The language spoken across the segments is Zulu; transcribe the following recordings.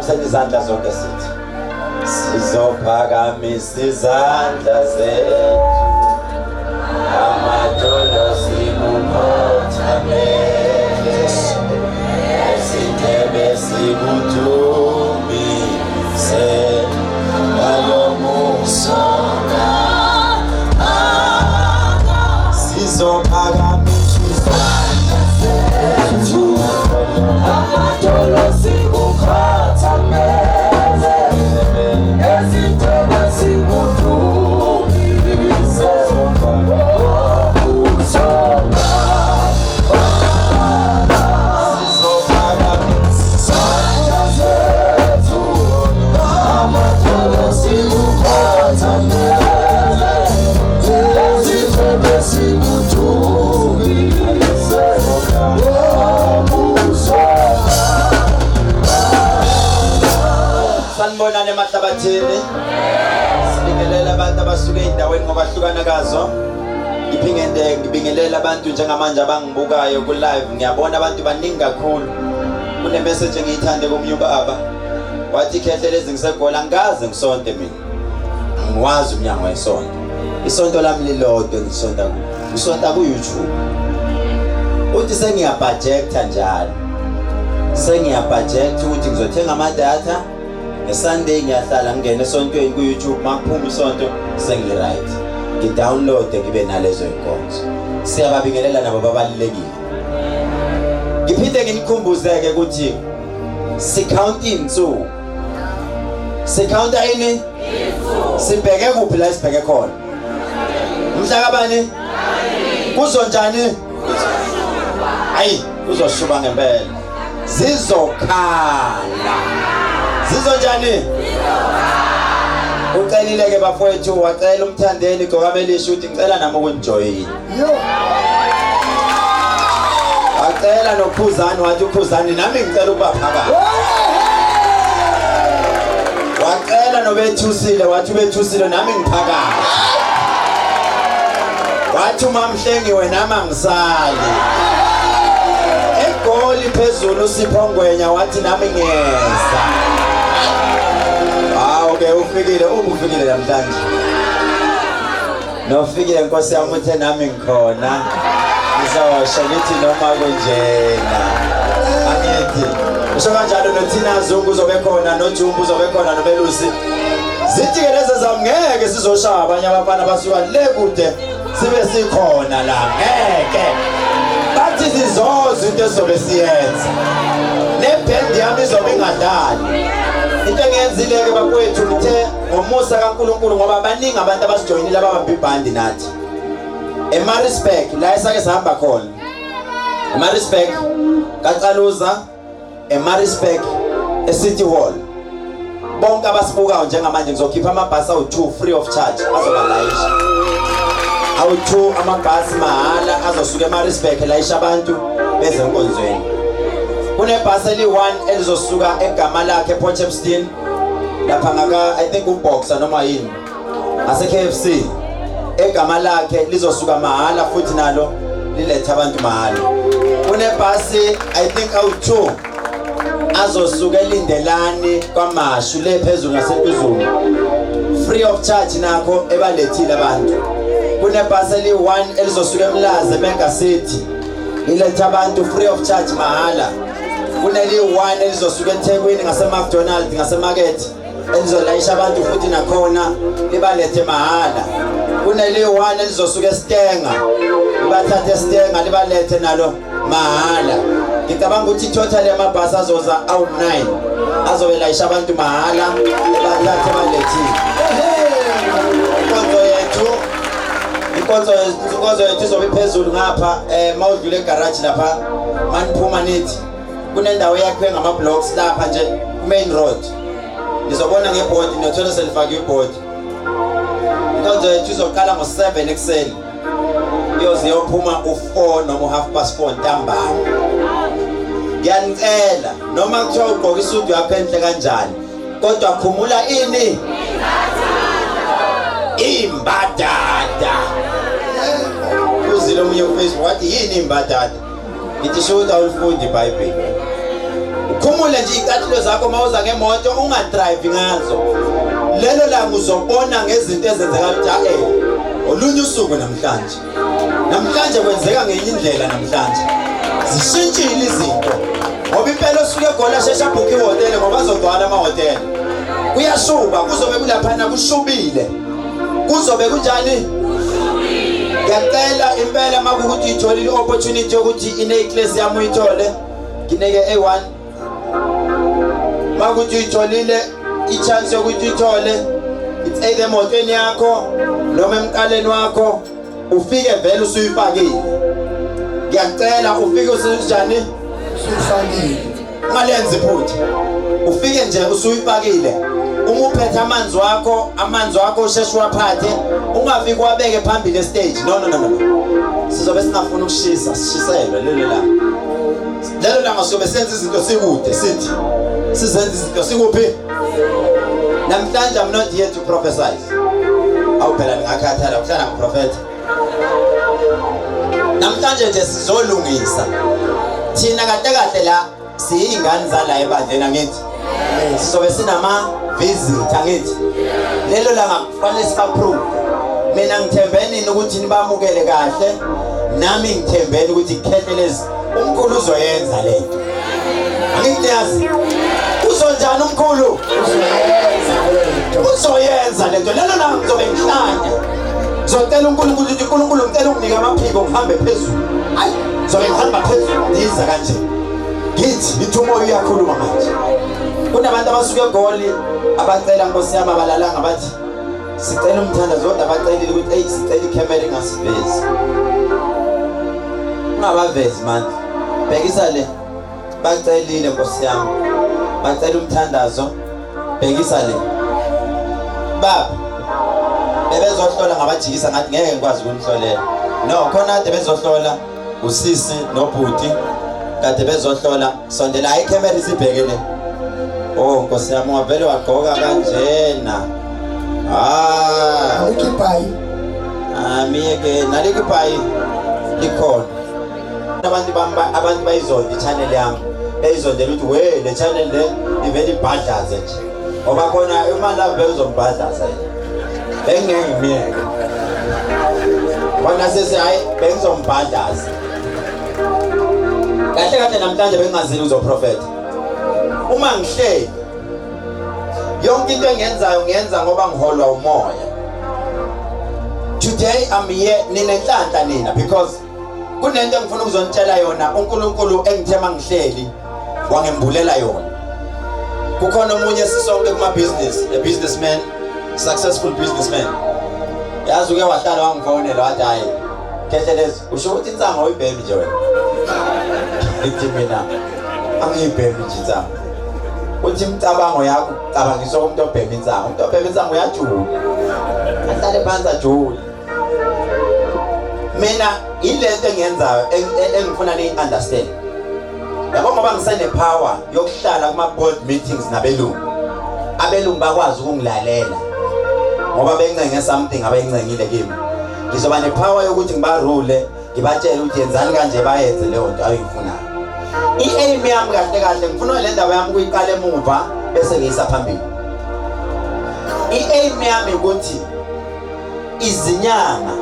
Asiphakamiseni izandla zonke sithi sizophakamisa izandla zethu amadolo sikukhothamele izindebe sikudumise ngalomusa sizophakamisa izandla zethu amadolo sikukhothamele ezindebe sikudumise ngobuso. Sizophakamisa Izandla zethu amadolo sikukhothamele ezindebe sikudumise ngobuso. Sanibonani emahlabathini. Sibingelela abantu abasuke ey'ndaweni ngokwahlukana kazo. Ngiphinde ngibingelela abantu njengamanje abangibukayo ku-live. Ngiyabona abantu baningi kakhulu. Kune message engiyithande komunye ubaba. Wathi khehle lezi ngiseGoli angikaze ngisonte mina. Angiwazi umnyango wesonto. Isonto lami lilodwa ngisonta ku. Ngisonta ku-YouTube. Uthi sengiyabhajekta njalo. Sengiyabhajekta ukuthi ngizothenga amadatha ngeSunday ngiyahlala ngingena esontweni ku-YouTube makuphuma isonto sengi-right ngidownloade ngibe nalezo inkonzo. Siyababingelela nabo babalulekile. Ngiphinde nginikhumbuzeke ukuthi sikhawunta iy'nsuku. Sikhawunta ini? Sibheke kuphi la esibheke khona? Mhla kabani? Kuzonjani? Hayi, kuzoshuba ngempela. Zizokhala. Zizonjani? Ucelile ke bafowethu wacela umthandeni igcokamelisha ukuthi ngicela nami ukunijoyina. Wacela nokhuzani wathi ukhuzani nami ngicela ukuba phakathi. Wacela nobethusile wathi ubethusile nami ngiphakathi. Wathi umamhlengiwe nami angisali. Egoli phezulu uSipho Ngwenya wathi nami ngiyeza. Hawu ke ufikile ubufikile namhlanje. Nofikile Nkosi yami uthe nami ngikhona. Ngizosho ngithi noma kunjena. Angithi usho kanjalo noThina Zungu uzobe khona noJumbu uzobe khona noBelusi. Zithi ke lezi zami ngeke sizoshaya abanye abafana basuka le kude sibe sikhona la ngeke. Bathi sizoza into esizobe siyenza. Nebhendi yami izobe ingadlali. Into engiyenzile ke bakwethu ngithe ngomusa kaNkulunkulu ngoba baningi abantu abasijoyinile ababamba ibhandi nathi eMaritzburg la esake sahamba khona eMaritzburg kaCaluza eMaritzburg eCity Hall bonke abasibukayo njengamanje ngizokhipha amabhasi awu-2 free of charge azobalayisha awu-2 amabhasi mahhala azosuka eMaritzburg elayisha abantu beze enkonzweni kunebhasi eli-1 elizosuka egama lakhe ePort Shepstone lapha ngaka I think uboxer noma yini ase KFC egama lakhe lizosuka mahala futhi nalo liletha abantu mahala kunebhasi I think awu2 azosuka elindelani kwamashu le phezulu ngasentuzulu free of charge nakho ebalethile abantu kunebhasi eli-1 elizosuka emlazi emega city liletha abantu free of charge mahala kuneli-1 elizosuka eThekwini ngase-McDonald ngasemakethe elizolayisha abantu futhi nakhona libalethe mahhala kuneli-1 elizosuka esitenga libathathe esitenga libalethe nalo mahhala ngicabanga ukuthi i-total yamabhasi azoza awu-9 azobe layisha abantu mahhala ebathathe balethile inkonzo yethu inkonzo yethu izobe iphezulu ngapha um mawudlula egaraji lapha maniphuma nithi kunendawo eyakhiwe ngama-blocks lapha nje ku-main road nizobona ngebhodi niyothola selifake ibhodi inkonzo yethu izoqala ngo-7 ekuseni iyoze iyophuma u-4 noma u-half past 4 ntambama ngiyanicela noma kuthiwa ugqoka isudu yakho enhle kanjani kodwa khumula ini imbadada uzile omunye kuFacebook wathi yini imbadada ngithi sho ukuthi awulifundi iBhayibheli. Ukhumule nje icathulo zakho mawuza ngemoto, ungadrive ngazo. Lelo langa uzobona ngezinto ezenzeka ukuthi olunye usuku namhlanje. Namhlanje kwenzeka ngenye indlela namhlanje. Zishintshile izinto. Ngoba impela osuke eGoli asheshe abhukhe ihhotela ngoba azogcwala amahhotela. Kuyashuba, kuzobe kulaphana kushubile. Kuzobe kunjani? Ngiyacela impela makukuthi uyitholile i-opportunity yokuthi ine-class yami uyithole. Nginike A1. Makuthi uyitholile i-chance yokuthi uyithole, it's either emotweni yakho noma emqaleni wakho, ufike vele usuyifakile. Ngiyacela ufike usunjani? Usuyifakile. Ungalenzi iphutha. Ufike nje usuyifakile. Uma uphethe amanzi wakho, amanzi wakho usheshe uwaphathe, ungafiki wabeke phambili estage. No, no, no, no. Sizobe singafuni ukushisa, sishiselwe lelo langa. Lelo langa sizobe senza izinto sikude, sithi sizenza izinto sikuphi? Namhlanje I'm not here to prophesy. Awu phela ningakhathala kuhlala ngiprofetha. Namhlanje nje sizolungisa. Thina kahle kahle la siyingane zala ebandleni angithi. Sizobe sinama visit angithi. Lelo langa kufanele sibaprove. Mina ngithembeni ukuthi nibamukele kahle. Nami ngithembeni ukuthi Khehlelezi umkhulu uzoyenza lento. Angithi yazi. Uzonjani umkhulu? Uzoyenza lento. Lelo langa ngizobe ngihlanya. Ngizocela uNkulunkulu ukuthi uNkulunkulu ngicela unginike amaphiko ngihambe phezulu. Ayi, ngizobe ngihamba phezulu ndiza kanje. Ngithi umoya uyakhuluma manje. Kunabantu abasuka eGoli abacela Nkosi yami abalalanga bathi sicela umthandazo, kodwa bacelile ukuthi hey sicela ikhamera ingasivezi. Ungabavezi manje. Bhekisa le. Bacelile Nkosi yami. Bacela umthandazo. Bhekisa le. Baba bebezohlola ngabajikisa ngathi ngeke ngikwazi ukunihlolela. No, khona kade bezohlola usisi nobhuti kade bezohlola. Sondela, hayi ikhamera isibheke le. Oh Nkosi yami, wavele wagqoka kanjena. Ah, Alikho ibhayi. Ah, miyeke nalikho ibhayi likhona. Abantu bami abantu bayizonda i-channel yami. Beyizondela ukuthi we le channel le ivele ibhadlaze nje. Ngoba khona uma love bezombhadlaza yena. Bengeke ngimyeke. Khona sesi hayi bengizombhadlaza. Kahle kahle namhlanje bengingazile uzoprofetha. Uma ngihleli yonke into engiyenzayo ngiyenza ngoba ngiholwa umoya. Today I'm here ninenhlanhla nina because kunento engifuna ukuzonitshela yona uNkulunkulu engithe mangihleli wangembulela yona. Kukhona omunye sisonke kuma business, a businessman, successful businessman. Yazi uke wahlala wangifonela wathi hayi Khehlelezi usho ukuthi insango awuyibhemi nje wena. Ngithi mina angiyibhemi nje insango. Uthi imicabango yakho ucabangisa umuntu obhema insango. Umuntu obhema insango uyajula. Ahlale phansi ajule. Mina ilento engiyenzayo engifuna ni understand. Yabo ngoba ngisene power yokuhlala kuma board meetings nabelungu. Abelungu bakwazi ukungilalela. Ngoba bencenge something abayincengile kimi. Ngizoba nepower yokuthi ngibarule, ngibatshele ukuthi yenzani kanje, bayenze leyo nto ayifunayo. I-aim yami kahle kahle ngifuna le ndaba yami kuyiqala emuva bese ngiyisa phambili. I-aim yami ukuthi izinyanga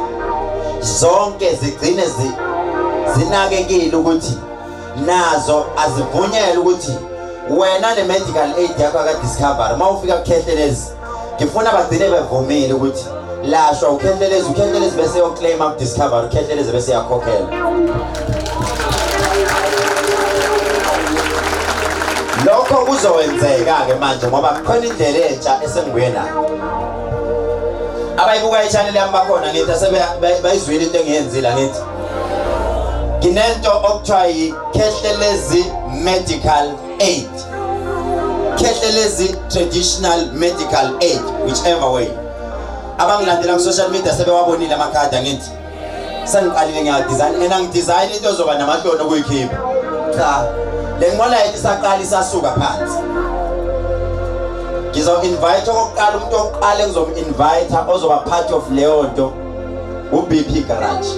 zonke zigcine zinakekile ukuthi nazo azivunyelwe ukuthi wena ne-medical aid yakho aka-Discovery uma ufika kuKhehlelezi ngifuna bagcine bevumile ukuthi lashwa uKhehlelezi, uKhehlelezi bese yoclaima ku-Discovery, uKhehlelezi bese yakhokhela. Lokho kuzowenzeka-ke manje ngoba kukhona indlela entsha esengibuye nayo. Abayibuka i-channel yami bakhona ngithi asebayizwile into engiyenzile angithi. Nginento okuthiwa yi-Khehlelezi Medical Aid. Khehlelezi Traditional Medical Aid, whichever way. Abangilandela ku-social media sebewabonile amakhadi angithi. Sengiqalile ngiyadesign and angidesign into ozoba namahloni okuyikhipha. Cha, le nqola yethu isaqala isasuka phansi. Ngizo-invite okokuqala umuntu wokuqala engizom-invite ozoba part of leyo nto u-BP Garage.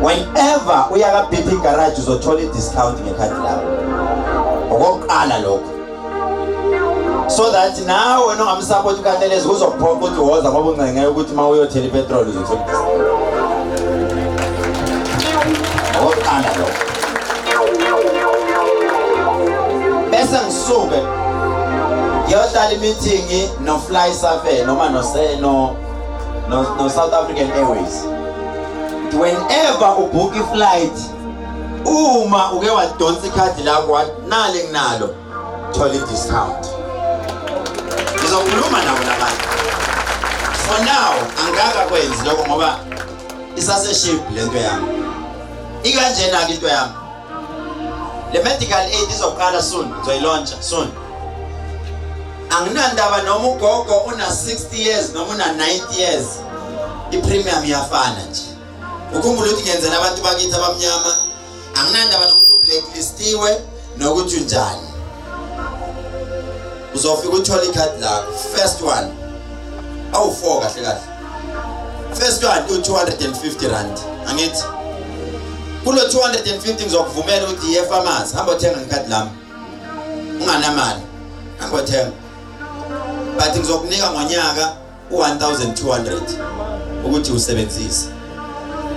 Whenever uya ka-BP Garage uzothola i-discount ngekhadi lakho. Okokuqala lokho, so that nawe wena ongamsupport uKathelezi kuzokuphoqa ukuthi woza, ngoba uncenge ukuthi uma uyothela ipetrol uzothola i-discount. Okokuqala lokho. Bese ngisuke ngiyohlala imeeting no Fly Safair noma no no no South African Airways. Whenever ubook iflight, uma uke wadonsa ikhadi lakho wathi nale nginalo, thola i-discount. Ngizokhuluma nabo labantu. For now angikakakwenzi lokho ngoba isaseship lento yami. Ikanjena-ke into yami. Le medical aid izoqala soon, ngizoyilauncha soon. Anginandaba noma ugogo una 60 years noma una 90 years, i-premium iyafana nje. Ukhumbule ukuthi ngenzela abantu bakithi abamnyama. Anginandaba nokuthi ublacklistiwe nokuthi unjani. Uzofika uthole ikhadi lakho. First one awu-4 kahle kahle. First one u-250 rand. Angithi kulo 250 ngizokuvumela ukuthi iye efamasi, hamba uthenga ngekhadi lami. Unganamali, hamba uthenga, but ngizokunika ngonyaka u-1200 ukuthi usebenzise,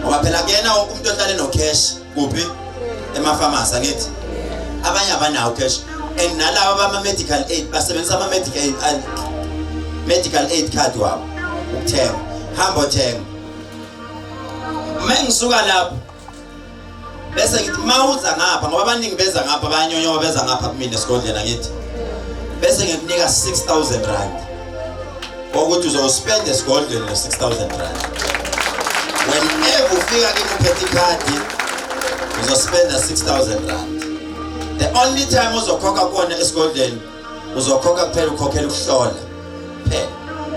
ngoba phela kuyena wonke umuntu ohlale no cash kuphi emafamasi. Angithi abanye abanawo cash, and nalaba bama-medical aid basebenzisa ama-medical aid card wabo ukuthenga. Hamba othenga. Uma ngisuka lapho bese ngithi mawuza ngapha, ngoba abaningi beza ngapha, bayanyonyoba, beza ngapha kumina esigodleni. Angithi bese ngikunika 6000 rand ukuthi uzowuspend esigodlweni lo 6000 rand. Whenever ufika kimi uphethe ikhadi, uzospenda 6000 rand. The only time uzokhokha kona esigodlweni, uzokhokha kuphela ukhokhela ukuhlola phela,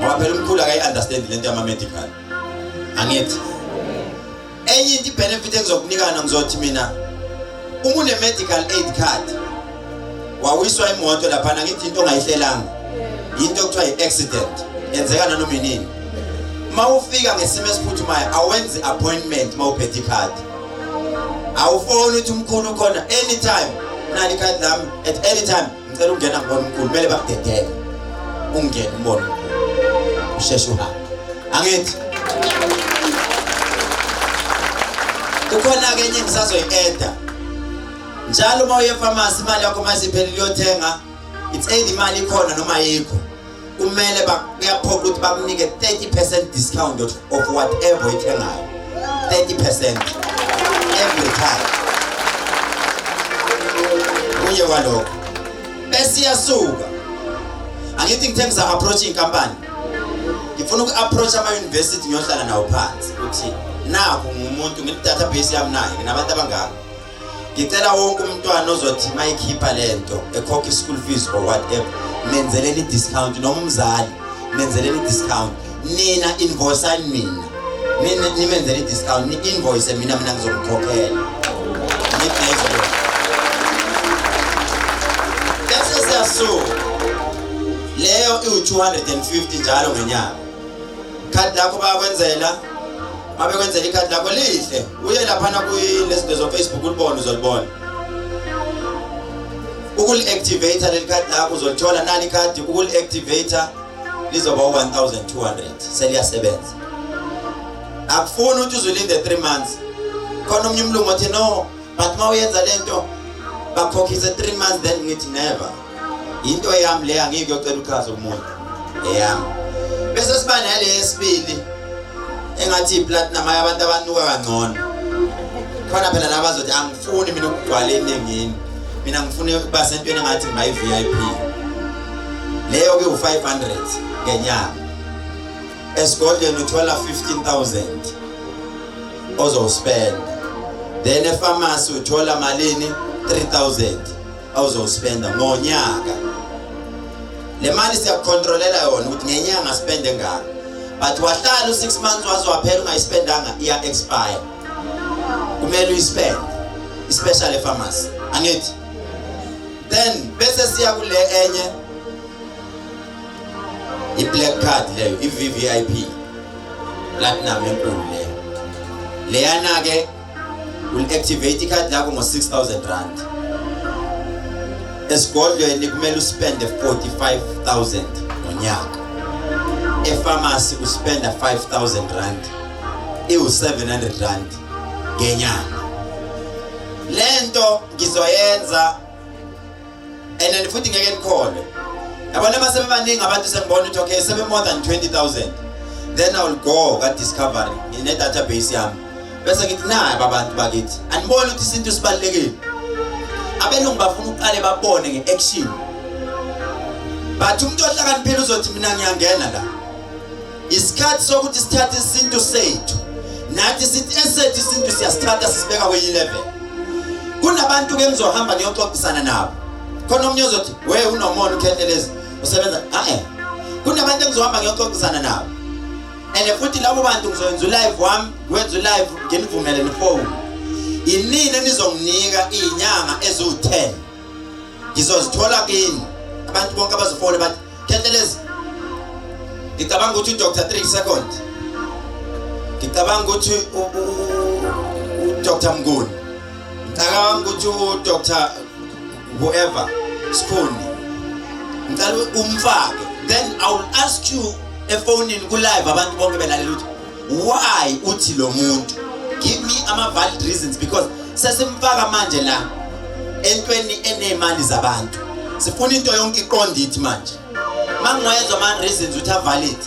ngoba phela umkhulu akayi-understand lento yama-medical. Angithi enye into, i-benefit engizokunikana, ngizothi mina uma une-medical aid card, wawiswa imoto laphana, ngithi into ongayihlelanga, into okuthiwa i-accident, yenzeka nanoma inini. Uma ufika ngesimo esiphuthumayo, awenzi appointment. Uma uphethe ikhadi, awufoni ukuthi umkhulu ukhona. Anytime, nali ikhadi lami, at any time ngicela ukungena ngibona umkhulu, kumele bakudedele ungene umbone umkhulu, usheshe uhambe. Angithi kukhona-ke enye engisazoyi-eda. Njalo uma uye efamasi, imali yakho uma isiphelile uyothenga, it's either imali ikhona noma ayikho, kumele kuyaphoqa ukuthi bakunike 30% discount of whatever oyithengayo, 30% every time. Kunye kwalokho. Bese iyasuka. Angithi ngithe ngiza-approach inkampani, ngifuna uku-approach ama-university, ngiyohlala nawo phansi ukuthi nakhu ngumuntu ngine-database yami, naye nginabantu abangaka, ngicela wonke umntwana ozothi mayikhipha lento ekhokha i-school fees or whatever, menzeleni i-discount, noma umzali menzeleni i-discount. Nina invoiceani mina. Nimenzele i-discount, ni-invoice mina, mina ngizomkhokhela. Ngithi nayizwa leyo. Bese siyasuka. Leyo iwu-250 njalo ngenyanga. Khadi lakho bayakwenzela, mabekwenzela ikhadi lakho lihle, uye laphana kulezinto zo-Facebook ulibone, uzolibona ukuli-activate leli khadi lakho, uzolithola nali ikhadi. Ukuli-activate lizoba u-1200, seliyasebenza. Akufuni ukuthi uzulinde 3 months. Khona omunye umlungu othi no, but uma uyenza lento bakhokhise 3 months, then ngithi never, into yami le, angike kuyocela uchazo kumuntu, eyami. Bese siba nale yesibili engathi iplatinum, abantu abanuka kangcono khona phela laba bazothi angifuni mina ukugcwala enengini, mina ngifuna ukuba sentweni engathi ngiba i-VIP. Leyo ke u-500 ngenyanga. Esigodlweni uthola 15000 ozowuspenda, then efamasi uthola malini? 3000 awuzowuspenda ngonyaka. Le mali siyakucontrolela yona ukuthi ngenyanga spende ngaka, but wahlala u6 months waze waphela ungayispendanga, iya expire, kumele uyispend, especially efamasi. Angithi then bese siya kule enye, i-black card leyo, i-VVIP platinum enkulu leyo. Leyana ke will activate ikhadi lakho ngo-6000 rand. Esigodlweni kumele uspende 45000 ngonyaka. Epharmacy uspenda 5000 rand, iwu 700 rand ngenyanga. Lento ngizoyenza and then futhi ngeke nikholwe. Yabona uma sebebaningi abantu, sengibona ukuthi okay, sebe more than 20000, then I will go ka Discovery, ngine database yami, bese ngithi nayi abantu bakithi, aniboni ukuthi isintu sibalulekile? Abelungu bafuna uqale babone ngeaction, but umuntu ohlakaniphile uzothi mina ngiyangena la. Isikhathi sokuthi sithathe isintu sethu nathi sithi esethu isintu siyasithatha, sisibeka kwenye level. Kunabantu ke ngizohamba ngiyoxoxisana nabo khona. Omunye uzothi we unomona, uKhehlelezi usebenza eh kunabantu engizohamba ngiyoxoxisana nabo, and futhi labo bantu ngizoyenza ulive wami, ngiwenza ulive, nginivumele nifone. Inini enizonginika izinyanga eziwu-10, ngizozithola kini. Abantu bonke abazofona bathi, "Khehlelezi, ngicabanga ukuthi uDr 3 second, ngicabanga ukuthi uDr Mnguni, ngicabanga ukuthi uDr whoever Sikhuni, ngicela umfake." Then I will ask you efonini ku live, abantu bonke belalela, ukuthi why uthi lo muntu, give me ama valid reasons, because sesimfaka manje la entweni enemali zabantu. Sifuna into yonke iqonde ithi manje mangiwezwa ama reasons ukuthi avalid,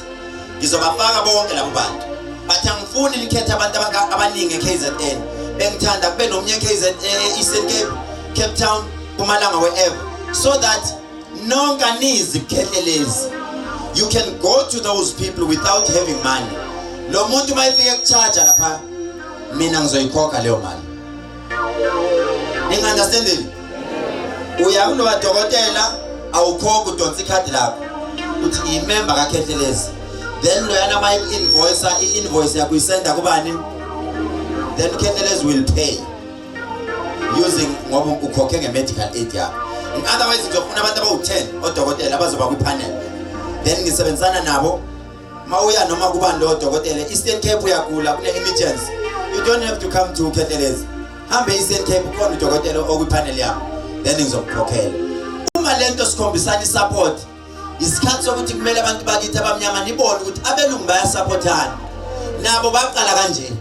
ngizobafaka bonke labo bantu. But angifuni nikhethe abantu abaningi eKZN. Bengithanda kube nomunye eKZN, Eastern Cape, Cape Town, Mpumalanga, wherever, so that nonke anizi Khehlelezi. You can go to those people without having money. Lo muntu mayefike kucharge lapha, mina ngizoyikhokha leyo mali. Ningi-understanding? Uya kulowa dokotela, awukhokhi, udonsa ikhadi lakho, uthi ngiyimember kaKhehlelezi. Then loyana uma i-invoice, i-invoice yakho uyisenda kubani? Then uKhehlelezi will pay using, ngoba ukhokhe nge-medical aid yakho. In other words, ngizofuna abantu abawu-10 odokotela abazoba kwi-panel, then ngisebenzisana nabo. Mawuya noma kubani lo dokotela, Eastern Cape, uyagula, kune-emergency, you don't have to come to Khehlelezi. Hambe Eastern Cape, khona udokotela okwipanel yami, then ngizokukhokhela. Uma lento sikhombisana i-support, isikhathi sokuthi kumele abantu bakithi abamnyama nibone ukuthi abelungu bayasupportana nabo. Baqala kanje,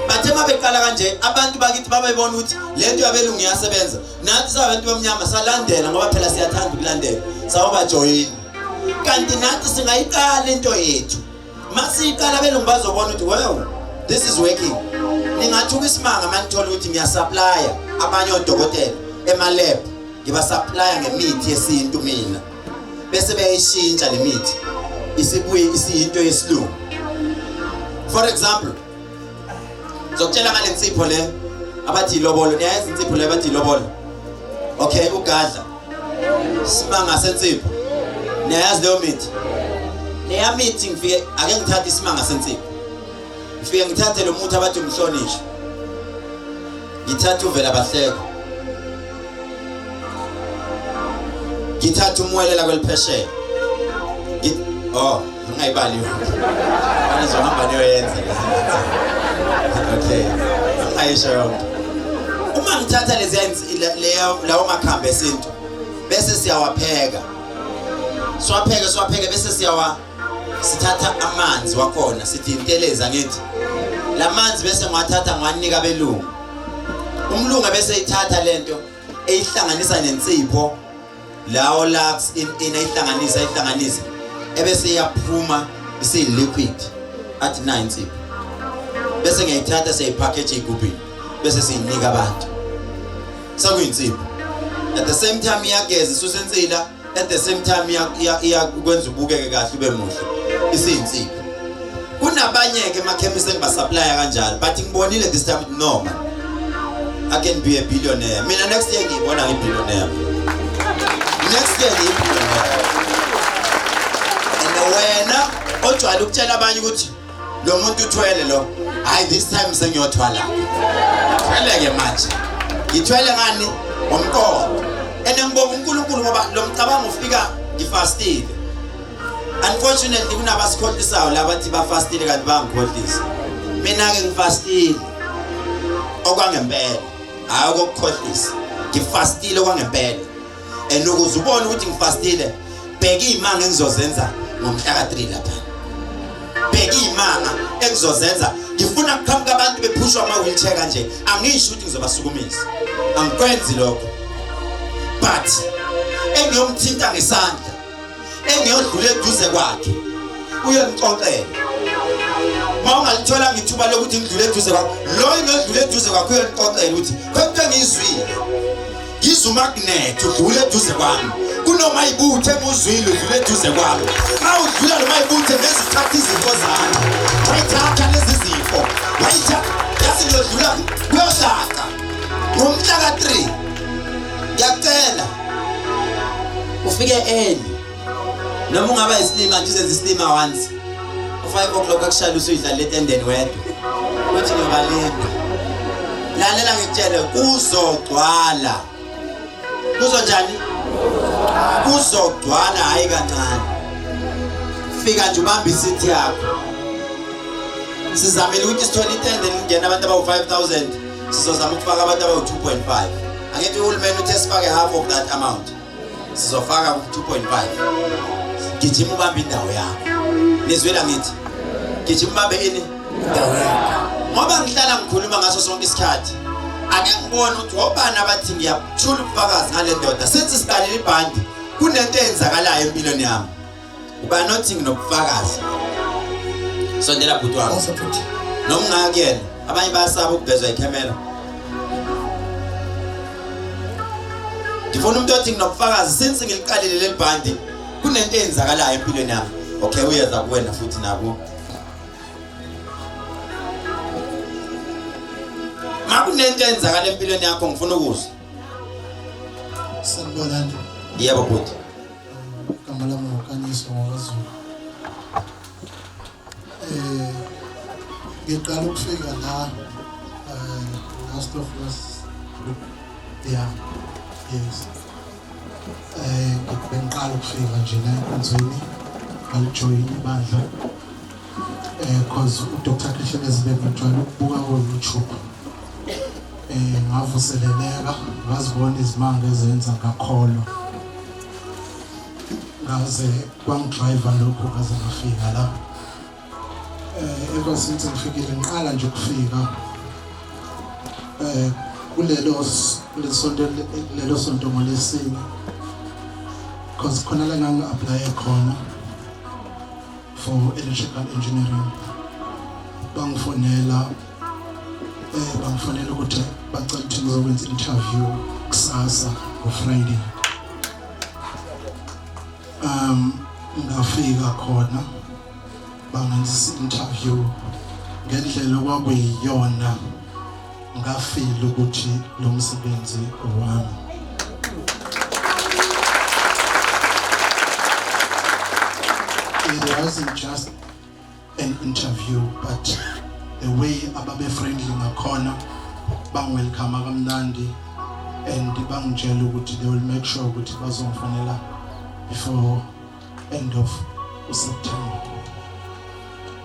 bathe uma beqala kanje, abantu bakithi babebona ukuthi lento yabelungu iyasebenza. Nathi sabantu bamnyama salandela, ngoba phela siyathanda ukulandela, sawabajoyina. Kanti nathi singayiqala into yethu. Masiyiqala, abelungu bazobona ukuthi well, this is working. Ningathuka isimanga manithola ukuthi ngiyasupplya abanye odokotela ema-lab, ngibasupplya ngemithi yesintu mina, bese beyayishintsha le mithi, isibuye isiyinto yesilungu. For example, ngizokutshela ngale nsipho le abathi ilobolo. Niyayenza insipho le abathi ilobolo? Okay, ugadla simanga sensipho, niyayazi leyo mithi? Leya mithi, ngifike ake ngithathe isimanga sensipho, ngifike ngithathe lo muthi abathi umhlonishwa, ngithathe uvela bahleko, ngithathe umwelela kweliphesheya. Oh, ngingayibali yonke, nizohamba niyoyenza. Okay, angayisho yonke. Uma ngithatha lezi lawo makhambi esintu, bese siyawapheka, siwapheke, siwapheke, bese siyawa sithatha amanzi wakhona, sithi inteleza. Ngithi lamanzi bese ngiwathatha, ngiwanika abelungu. Umlungu bese ithatha lento eyihlanganisa nensipho lawo Lux in ayihlanganisa, ayihlanganisa, ebese iyaphuma isiyi-liquid, athi na insipho. Bese ngiyayithatha, siyayipackage eyigubhini, bese siyinika abantu sekuyinsipho. At the same time iyageza, isusa insila, at the same time iyakwenza ubukeke kahle, ube muhle, isiyinsipho. Kunabanye-ke emakhemisi engibasupplya kanjalo, but ngibonile this time, no man, I can be a billionaire. Mina next year ngiyibona ngibillionaire. Next year ngiyibillionaire. And wena ojwayele ukutshela abanye ukuthi lo muntu uthwele lo, hayi, this time sengiyothwala. Ngithwele-ke manje. Ngithwele ngani? Ngomqondo. And ngibonga uNkulunkulu ngoba lo mcabango ufika ngifastile. Unfortunately kunabasikhohlisayo labathi bafastile kanti bangikhohlisa. Mina-ke ngifastile okwangempela, hayi okokukhohlisa. Ngifastile okwangempela. And ukuze ubone ukuthi ngifastile, bheka iy'manga engizozenza ngomhla ka-3 lapha. Bheka iy'manga engizozenza. Ngifuna kuqhamuka abantu bephushwa ama-wheelchair kanje. Angisho ukuthi ngizobasukumisa, angikwenzi lokho, but engiyomthinta ngesandla, engiyodlula eduze kwakhe, uyongixoxela. Uma ungalitholanga ithuba lokuthi ngidlule eduze kwakho, lo engiyodlula eduze kwakhe uyongixoxela ukuthi khona into engiyizwile, ngizwa umagnet udlula eduze kwami, kunoma ibuthe enguzwile udlula eduze kwami. Uma udlula noma ibuthe, ngezithatha izifo zami, wayithatha lezi zifo, wayithatha. Yazi ngiyodlula, kuyocaca ngomhla ka-3. Ngiyacela ufike early, noma ungaba isilima nje, uzenza isilima once. U-5 o'clock akushayela, usuyidlalela etendeni wedwa, uthi ngiyobalinda. Lalela ngikutshele, kuzogcwala. Kuzonjani? Kuzogcwala, hhayi kancane. Fika nje ubambe isithi yakho. Sizamile ukuthi sithole itende lingena abantu abawu-5000, sizozama ukufaka abantu abawu-2.5. Angithi uhulumeni uthe sifake half of that amount, sizofaka ku-2.5. Gijima ubambe indawo yakho. Nizwela ngithi gijima ubambe ini? Indawo yakho. Ngoba ngihlala ngikhuluma ngaso sonke isikhathi, ake ngibone ukuthi obani abathi ngiyathula ubufakazi ngale ndoda. Since siqalile ibhandi, kunento eyenzakalayo empilweni yami. Ubani othi nginobufakazi? Sondela bhuti wami. Awusafuthi. Noma ungaya kuyena, abanye bayasaba ukubhezwa ikhemera. Ngifuna umuntu othi nginobufakazi, since ngiliqalile leli bhandi kunento eyenzakalayo empilweni yami. Okay, uyeza kuwena futhi naku makunento eyenzakala empilweni yakho, ngifuna ukuzwa. Sanibonani. Yebo bhuti. Igama lami nguKanyiso ngokwaZulu. Ngiqala ukufika la last of last, yeah, yes. Bengiqala ukufika nje la enkonzweni, ngalijoyina ibandla. Cause uDr. Khehlelezi bengijwayele ukubuka ku YouTube. Ngavuseleleka, ngazibona izimanga ezenza ngakholwa. Ngaze kwangidrive lokho ngaze ngafika la. Ever since ngifikile, ngiqala nje ukufika kulelo kulesonto, lelo sonto ngolesine, because khona la ngangi-apply khona for electrical engineering, bangifonela ukuthi bacela ukuthi ngizokwenza interview kusasa ngo-Friday. Ngafika khona, bangenzisa interview ngendlela okwakuyiyona, ngafeel ukuthi lo msebenzi owami. It wasn't just an interview, but the way ababe friendly ngakhona, bangwelcome kamnandi and bangitshela ukuthi they will make sure ukuthi bazongifonela before end of September.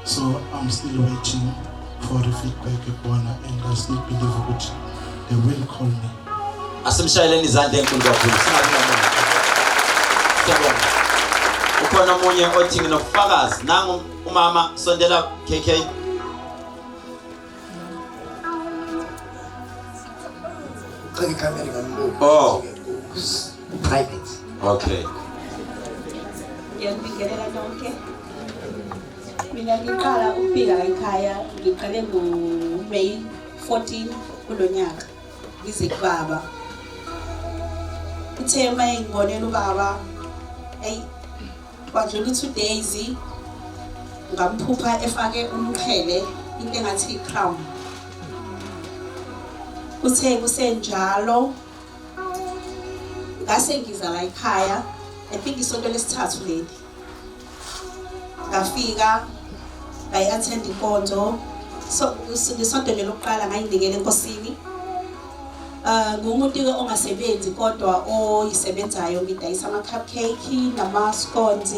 So I'm still waiting for the feedback kubona and I still believe ukuthi they will call me. Asimshayeleni izandla enkulu kakhulu, singabi nomoya. Siyabonga. Ukhona omunye othi nginobufakazi? Nangu umama, sondela KK. Cela ikhamera ingambuki. Oh. Private. Okay. Ngiyakubingelela nonke. Mina ngiqala ukufika la ekhaya, ngiqale ngo-May 14 kulo nyaka, ngize kubaba. Uthe uma engibonela ubaba, eyi, kwadlula i-2 days, ngamphupha efake umqhele, into engathi i-crown. Kuthe kusenjalo ngase ngiza la ekhaya, I think isonto lesithathu leli. Ngafika ngayi-attend inkonzo, so ngesonto nje lokuqala ngayinikela enkosini. Ngumuntu-ke ongasebenzi kodwa oyisebenzayo, ngidayisa ama-cupcake nama-scones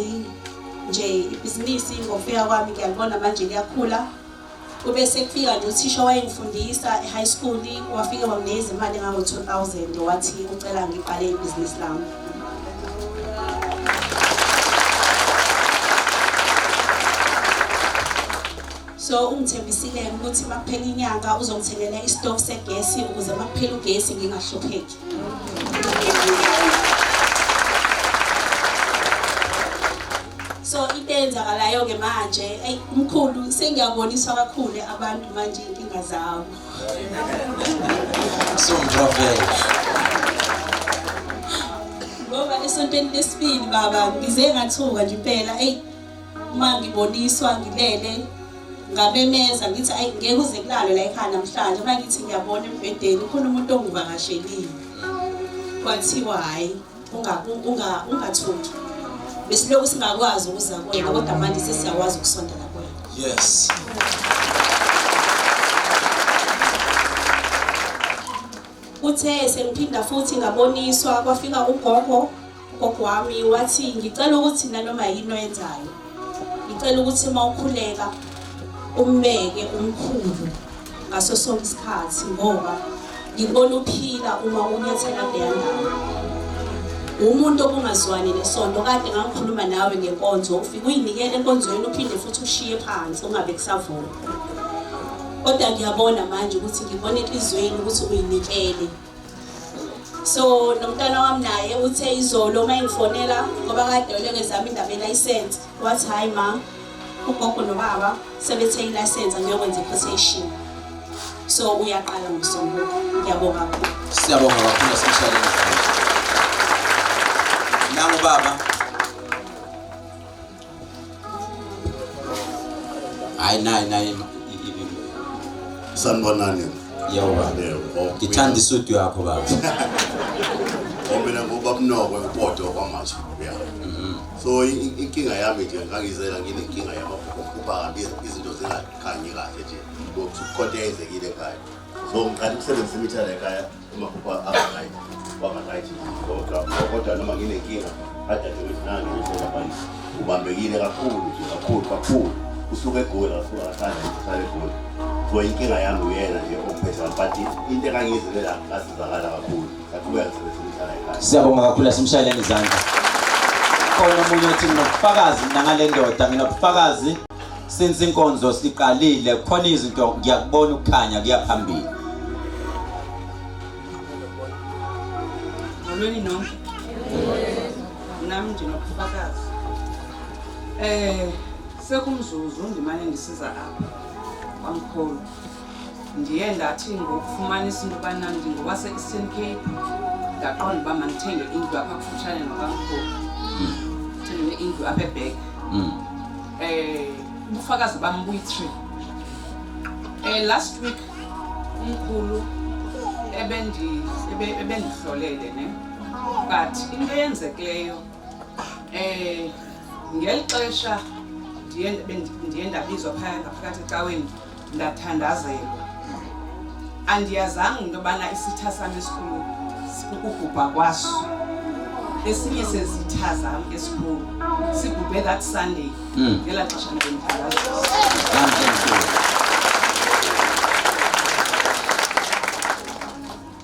nje. Ibhizinisi ngokufika kwami ngiyalibona manje liyakhula. Kube sekufika nje uthisha owayengifundisa e-high school, wafike wanginikeza imali engango-2000, wathi ucela ngiqale ibhizinisi lami. So ungithembisile ukuthi makuphela inyanga uzongithengela isitofu segesi ukuze makuphela ugesi ngingahlupheki. So into eyenzakalayo ke manje, eyi umkhulu sengiyaboniswa kakhulu abantu manje inkinga zabo. Sumprofeti. Ngoba esontweni lesibili baba ngize ngathuka nje impela, eyi uma ngiboniswa ngilele ngamemeza ngithi ayi ngeke uze kulalwe la ekhaya namhlanje, uma ngithi ngiyabona embhedeni khona umuntu ongivakashelile. Kwathiwa hhayi ungathuki, besilokhu singakwazi ukuza kuwena kodwa manje sesiyakwazi ukusondela kuwena. Yes. Kuthe sengiphinda futhi ngaboniswa kwafika ugogo, ugogo wami wathi ngicela ukuthi nanoma yini oyenzayo, ngicela ukuthi uma ukhuleka umbeke umkhulu ngaso sonke isikhathi ngoba ngikubona uphila uma unyathela kuleya ndawo. Umuntu obungazwani nesonto, kade ngangikhuluma nawe ngenkonzo, ufike uyinikele enkonzweni uphinde futhi ushiye phansi ungabe kusavuma. Kodwa ngiyabona manje ukuthi ngibona enhliziyweni ukuthi uyinikele. So nomntana wami naye uthe izolo uma engifonela ngoba kade eleke indaba yelayisensi, wathi hhayi ma, ugogo nobaba sebethe ilayisensi angiyokwenza i-quotation. So uyaqala ngoMsombuluko. Ngiyabonga kakhulu. Siyabonga kakhulu, simshayele. Nangu baba. Hayi nayi nayi. Sanibonani. Yebo baba. Yebo. Ngithanda isudu yakho baba. Mina ngubabunokwe uPoto kwaMashu. Yeah. So inkinga yami nje ngangizela nginenkinga yamaphupha kabi, izinto zingakhanyi kahle nje. Ngokuthi khona eyenzekile ekhaya. So ngiqala ukusebenzisa imithi yala ekhaya, amaphupha aba-right, waba-right. Kodwa noma nginenkinga kade nje ukuthi nangi lapha ubambekile kakhulu nje, kakhulu kakhulu. Usuke eGoli, asuka kathanda uhlala eGoli. So inkinga yami uyena nje ophethe, but into engangiyizilela ngasizakala kakhulu. Ngaqhubeka ngisebenzisa imithi yala ekhaya. Siyabonga kakhulu, asimshayeleni izandla. Khona omunye othi nginobufakazi mina ngale ndoda, nginobufakazi since inkonzo siqalile, khona izinto ngiyakubona ukukhanya kuya phambili. Molweni nonke. Nami ndinobufakazi. Sekumzuzu ndimane ndisiza apha kwamkhulu. Ndiye ndathi ngokufumanisa into yobana ndingowase-Eastern Cape, ndaqonda uba mandithenge indlu apha kufutshane nokamkhulu. Ndithenge indlu apha eBheke. Ubufakazi bam buyi-3. Last week umkhulu ebendihlolele ne, but into eyenzekileyo ngeli xesha ndiye ndabizwa phaya ngaphakathi ecaweni ndathandazelwa, andiyazanga into yobana isitha sam esikhulu kukubhubha kwaso. Esinye sezitha zam esikhulu sibhubhe that Sunday ngelaa xesha ndibendithandazela. Namhle mkhulu.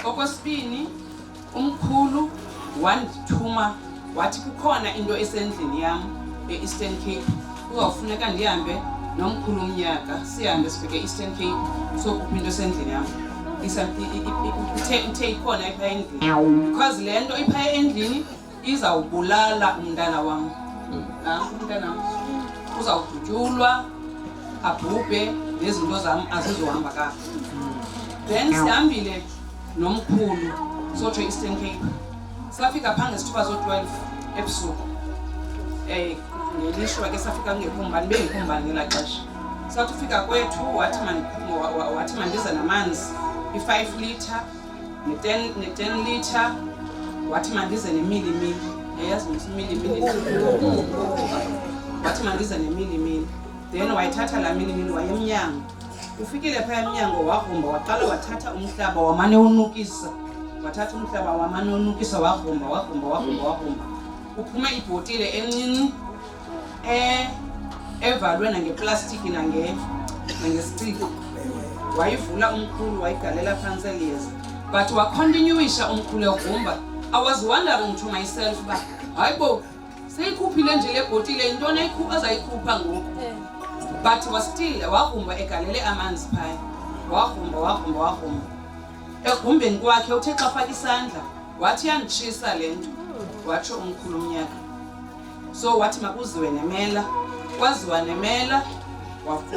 Okwesibini, umkhulu wandithuma wathi kukhona into esendlini yam e-Eastern Cape, kuzawufuneka ndihambe nomkhulu umnyaka, sihambe sifike e-Eastern Cape sokhupha into esendlini yam. Uthe ikhona iphaya endlini, because le nto iphaya endlini izawubulala umntana wam. Umntana wam uzawudutyulwa abhubhe, nezinto zam azizohamba kakuhle. Then sihambile nomkhulu sotsho e-Eastern Cape, safika phaa ngesithuba so-12 ebusuku. Ngelishwa ke safika kungekho mbani, bengekho mbani ngelaa xesha. Sathi ufika kwethu wathi mandize namanzi i-5 litre ne-10 litre, wathi mandize nemilimili, yayazi mos imilimili, wathi mandize nemilimili. Then wayithatha laa milimili waya emnyango. Ufikile phaya emnyango wagrumba, waqala wathatha umhlaba wamane unukisa, wathatha umhlaba wamane unukisa, wagrumba wagrumba wagrumba wagrumba, uphume ibhotile encinci evalwe nangeplastiki nangesiciko. Wayivula umkhulu wayigalela phantsi eliyeza, but wacontinuisha umkhulu egrumba. I was wondering to myself uba hayi bo, seyikhuphile nje le bhotile, yintoni azayikhupha ngoku? But was still wagrumba egalele amanzi phaya. Wagrumba wagrumba wagrumba. Egumbeni kwakhe uthe xa faka isandla wathi iyanditshisa le nto, watsho umkhulu umnyaka. So wathi makuziwe nemela, kwaziwa nemela,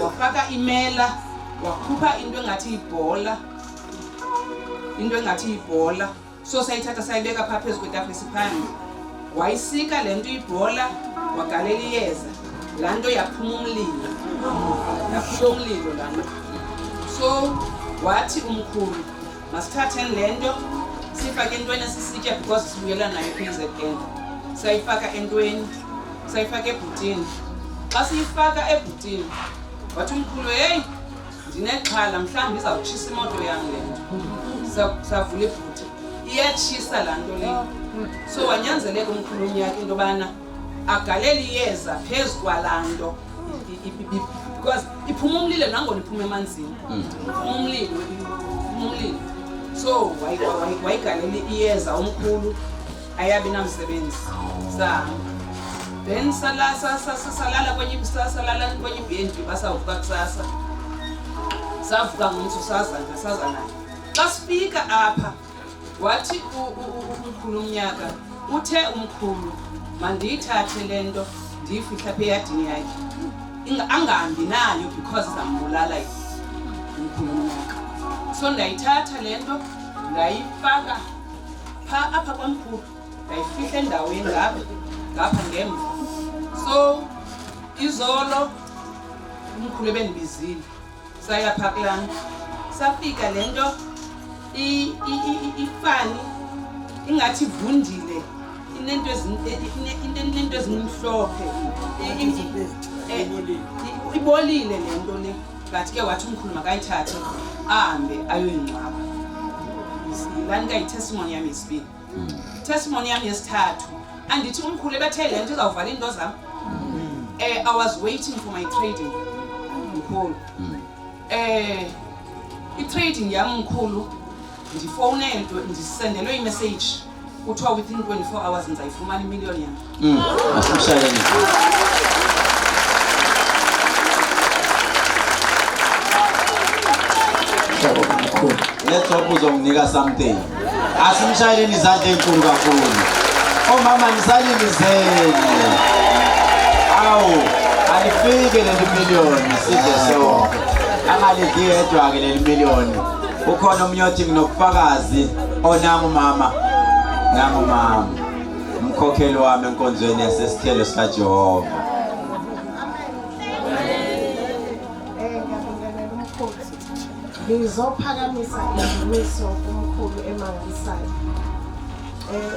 wafaka imela, wakhupha into engathi yibhola, into engathi yibhola. So sayithatha sayibeka phaa phezu kwetafile siphandle. Wayisika le nto ibhola, wagalela iyeza, laa nto yaphuma umlilo, yaphuma umlilo laa nto. So wathi umkhulu masithatheni le nto siyifake entweni esisitya because sibuyela nayo e-KZN. Sayifaka entweni, sayifaka ebhutini. Xa siyifaka ebhutini wathi umkhulu, heyi, ndinexhala mhlawumbi izawutshisa imoto yam le nto. Savula ibhuti, iyatshisa laa nto leyo. So wanyanzeleka umkhulu unyaka into yobana agalele iyeza phezu kwalaa nto, because iphuma umlilo nangona iphuma emanzini, iphuma umlilo, iphuma umlilo. So wayigalela iyeza umkhulu, ayabi namsebenzi. Sahamba then salala kwenye, salala kwenye i-BnB. Basavuka kusasa, savuka ngomso, sazana saza naye. Xa sifika apha wathi umkhulu umnyaka, uthe umkhulu mandiyithathe le nto ndiyifihla apha eyadini yakhe, angahambi nayo because izambulala umkhulu umnyaka. So ndayithatha le nto ndayifaka phaa apha kwamkhulu, ndayifihla endaweni ngapha ngapha ngemva. So izolo umkhulu ebendibizile, saya phaa kulaa ndlu, safika le nto ifani ingathi ivundile, inento inento ezimhlophe, ibolile le nto le. But ke wathi umkhulu makayithathe ahambe ayoyingcwaba. Laa nto yitestimony yam yesibini. Testimony yam yesithathu, andithi umkhulu ebethe le nto izawuvala iinto zam. I was waiting for my trading, mkhulu. I-trading yam, mkhulu, ndifowunelwe, ndisendelwe imessage, kuthiwa within 24 hours ndizayifumana imiliyoni yam. Asimshayeleni. Ngiyabonga mkhulu. Let's hope uzonginika something. Asimshayeleni izandla ezinkulu kakhulu. Omama, nisalilizele. Awu, alifike leli million sidle sonke. Angalidli yedwa ke leli million. Ukhona omunye othi nginobufakazi onangu mama. Nangu mama. Umkhokheli wami enkonzweni yasesithelo sikaJehova. Ngiyabingelela umkhulu. Ngizophakamisa indumiso kumkhulu emangalisayo.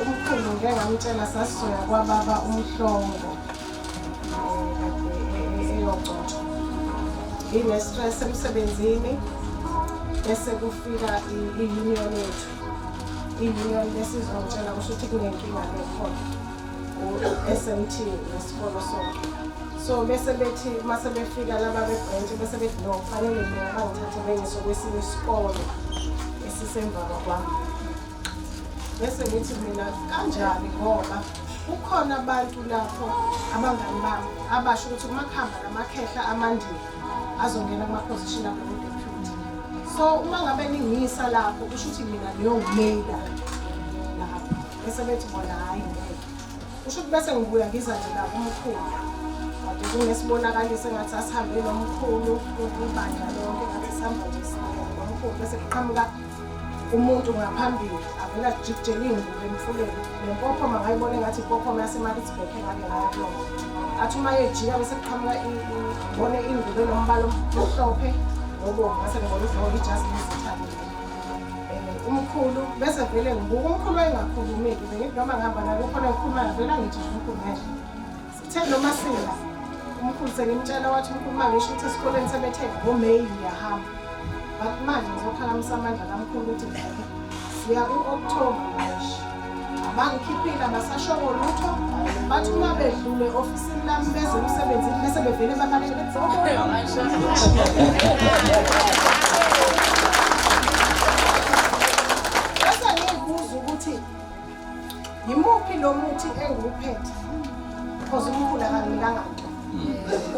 Umkhulu ngeke ngamtshela, sasizoya kwababa uMhlongo kade eyogcotshwa. Ngine-stress emsebenzini bese kufika i-union yethu. I-union besizongitshela kusho ukuthi kunenkinga lekhona u-SMT nesikolo sonke. So bese bethi mase befika laba be-branch bese bethi no, kufanele mina bangithathe bengise kwesinye isikolo esisemva kwami. Bese ngithi mina kanjani, ngoba kukhona abantu lapho abangani bami abasho ukuthi uma kuhamba namakhehla amandile azongena kuma-position abo deputy. So uma ngabe ningiyisa lapho kusho ukuthi mina ngiyongimeyila lapho. Bese bethi bona hhayi, ngeke. Kusho ukuthi bese ngibuya ngiza nje la kumkhulu, kade kunesibonakaliso engathi asihambe nomkhulu, ibandla lonke ngathi sihamba nje nomkhulu, bese kuqhamuka umuntu ngaphambili avela ajikijele iy'ngubo emfuleni nempophoma, ngayibona engathi impophoma yaseMaritzburg engake ngaya kuyona. Athi uma ejika bese kuqhamuka ngibone ingubo enombala omhlophe nobomvu, ngase ngibona ukuthi ijazi lezithabile umkhulu. Bese vele ngibuka umkhulu, wayengakhulumi-ke, bengithi noma ngihamba naye kukhona engikhulumayo, vele angithi nje umkhulu ngeke. Sithe noma sila umkhulu sengimtshela, wathi umkhulu uma ngisho ukuthi esikoleni sebethe ngoMeyi ngiyahamba, but manje ngizophakamisa amandla kamkhulu ukuthi siya ku-October manje, abangikhiphile, abasashoko lutho. Bathi uma bedlule ofisini lami beze emsebenzini bese bevele babaleke bethi "Sawubona." Bese ngiyibuza ukuthi yimuphi lo muthi engiwuphethe, because umkhulu akanginikanga nto.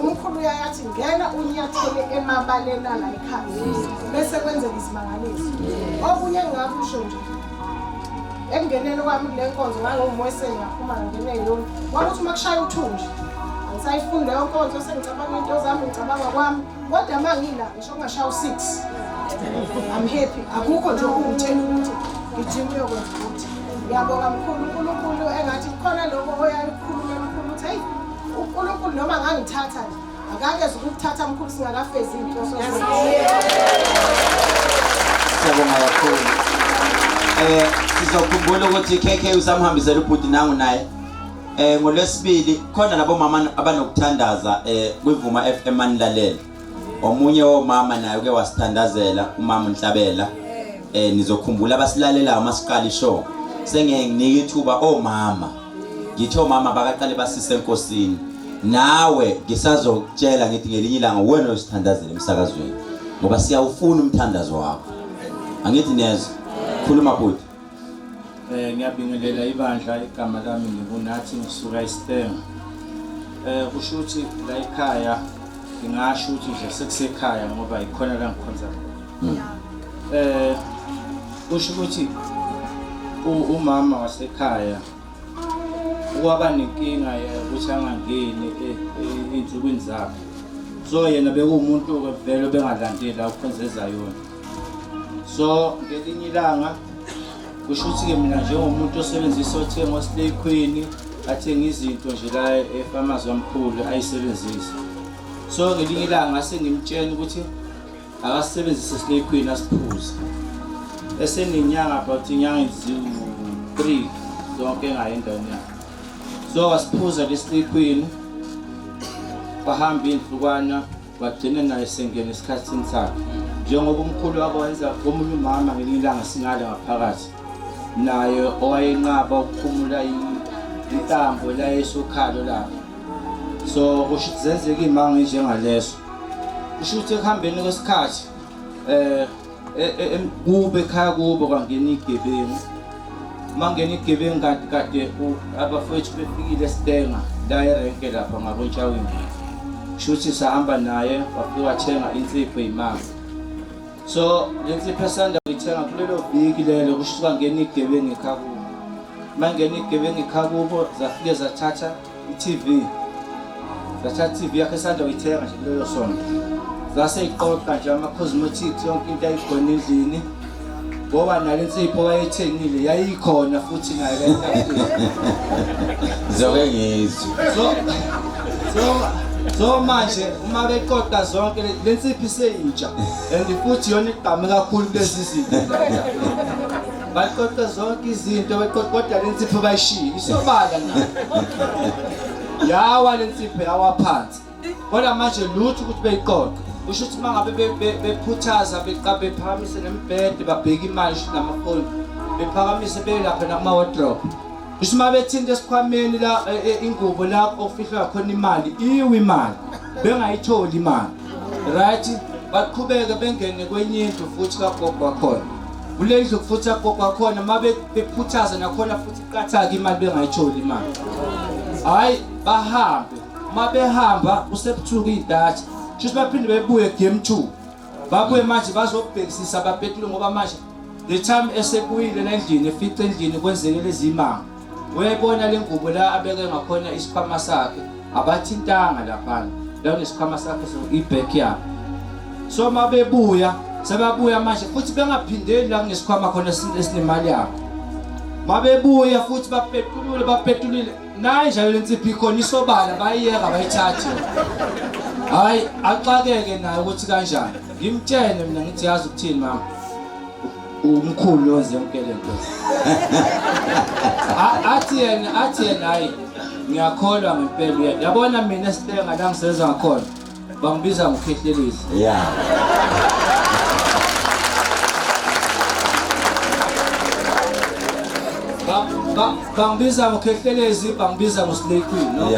Umkhulu uyayathi ngena unyathele emabaleni ala ekhaya bese kwenzeka isimangaliso. Okunye engingakusho nje ekungeneni kwami kule nkonzo ngangiwumweseni ngaphuma ngangena eyoni kwakuthi uma kushaya uthunji angisayifuni leyo nkonzo sengicabanga into zami ngicabanga kwami kodwa uma ngila ngisho kungashaya u-six I'm happy akukho nje okungitshela ukuthi gijima uyokwenza ukuthi ngiyabonga mkhulu uNkulunkulu engathi kukhona lokho oyayikhuluma mkhulu ukuthi heyi uNkulunkulu noma ngangithatha nje akakeze ukukuthatha mkhulu singakafezi iy'nhloso Siyabonga kakhulu. Eh sizokhumbula ukuthi KK usamhambisela ubhuti nangu naye. Eh ngolwesibili khona labo mama abanokuthandaza eh kwivuma FM manilalele. Omunye womama naye uke wasithandazela umama uNhlabela. Eh nizokhumbula abasilalelayo masiqala ishow. Sengeke nginike ithuba omama. Ngithi omama bakaqale basise enkosini. Nawe ngisazokutshela ngithi ngelinye ilanga wena uyosithandazela emsakazweni ngoba siyawufuna umthandazo wakho. Angithi nezwe. Khuluma bhuti. Eh ngiyabingelela ibandla igama lami ngingunathi ngisuka eStenga. Eh kusho ukuthi la ekhaya ngingasho ukuthi nje sekusekhaya ngoba ikhona la ngikhonza khona. Eh kusho ukuthi umama wasekhaya waba nenkinga yokuthi angangeni ey'nsukwini zakhe. So yena bekuwumuntu-ke vele obengalandeli la ukhonza eZayoni. So ngelinye ilanga kusho ukuthi-ke mina njengomuntu osebenzisa othenga oSlay Queen athenga izinto nje la efamazi wamkhulu ayisebenzise. So ngelinye ilanga ngase ngimtshela ukuthi akasebenzise Slay Queen asiphuze. Esenenyanga about inyanga eziwu-3 zonke engayi endaweni yakhe. So wasiphuza le Slay Queen wahamba iy'nhlukwana wagcina naye sengena esikhathini sakhe njengoba umkhulu wakwenza komunye umama ngelinye ilanga singale ngaphakathi naye owayenqaba ukukhumula intambo la esokhalo lapho so kusho ukuthi zenzeka iy'manga enjengaleso kusho ukuthi ekuhambeni kwesikhathi eh kube ekhaya kubo kwangena igebengu mangena igebengu kanti kade abafowethu befikile esitenga la erenke lapha ngakontshawini shuthi sahamba naye wafika wathenga insipho imali so le nsipho esanda kuyithenga kulelo viki lelo kusho ukuthi kwangena igebengu ekhaya kubo mangena igebengu ekhaya kubo zafike zathatha i-TV zathatha i-TV yakhe esanda kuyithenga nje kulelo sonto zase iqoqa nje ama-cosmetics yonke into ayikhona endlini ngoba nale nsipho wayethengile yayikhona futhi nayo la etafuleni. Ngizoke ngizwe. So so so manje uma beqoqa zonke le nsipho iseyintsha and futhi yona igqame kakhulu kulezi zinto. Baqoqa zonke izinto beqoqa kodwa le nsipho bayishiye isobala na. Yawa le nsipho yawa phansi. Kodwa manje lutho ukuthi beyiqoqe. Kusho ukuthi uma ngabe bephuthaza bephakamise nemibhede babheke imali kusho namafoni bephakamise belapha nakuma-wardrobe. Kusho uma bethinta esikhwameni la ingubo la okufihlwa khona imali iwe imali bengayitholi imali. Right baqhubeke bengene kwenye indlu futhi kagogo wakhona. Kule ndlu futhi kagogo wakhona uma bephuthaza nakhona futhi iqathaka imali bengayitholi imali. Hhayi bahambe uma behamba kusebusuku iy'ntatha shuthi baphinde bebuye game 2 babuye manje bazobhekisisa bapetule ngoba manje the time esebuyile la endlini efice endlini kwenzeke lezi imanga uyayibona le ngubo la abeke ngakhona isikhwama sakhe abathintanga laphana la kunesikhwama sakhe ibag yakhe so uma bebuya sebabuya manje futhi bengaphindeli la kunesikhwama khona esinemali yakho mabebuya futhi bapetulule bapetulile nayi njalo le nsipho ikhona isobala bayiyeka bayithathe hayi axakeke naye ukuthi kanjani ngimtshene mina ngithi yazi ukuthini mama umkhulu wenze yonke le nto athi yena hayi ngiyakholwa ngempela yabona mina esitenga la ngisebenza ngakhona bangibiza ngokhehlelezi yeah bangibiza ngokhehlelezi bangibiza ngoslay queen no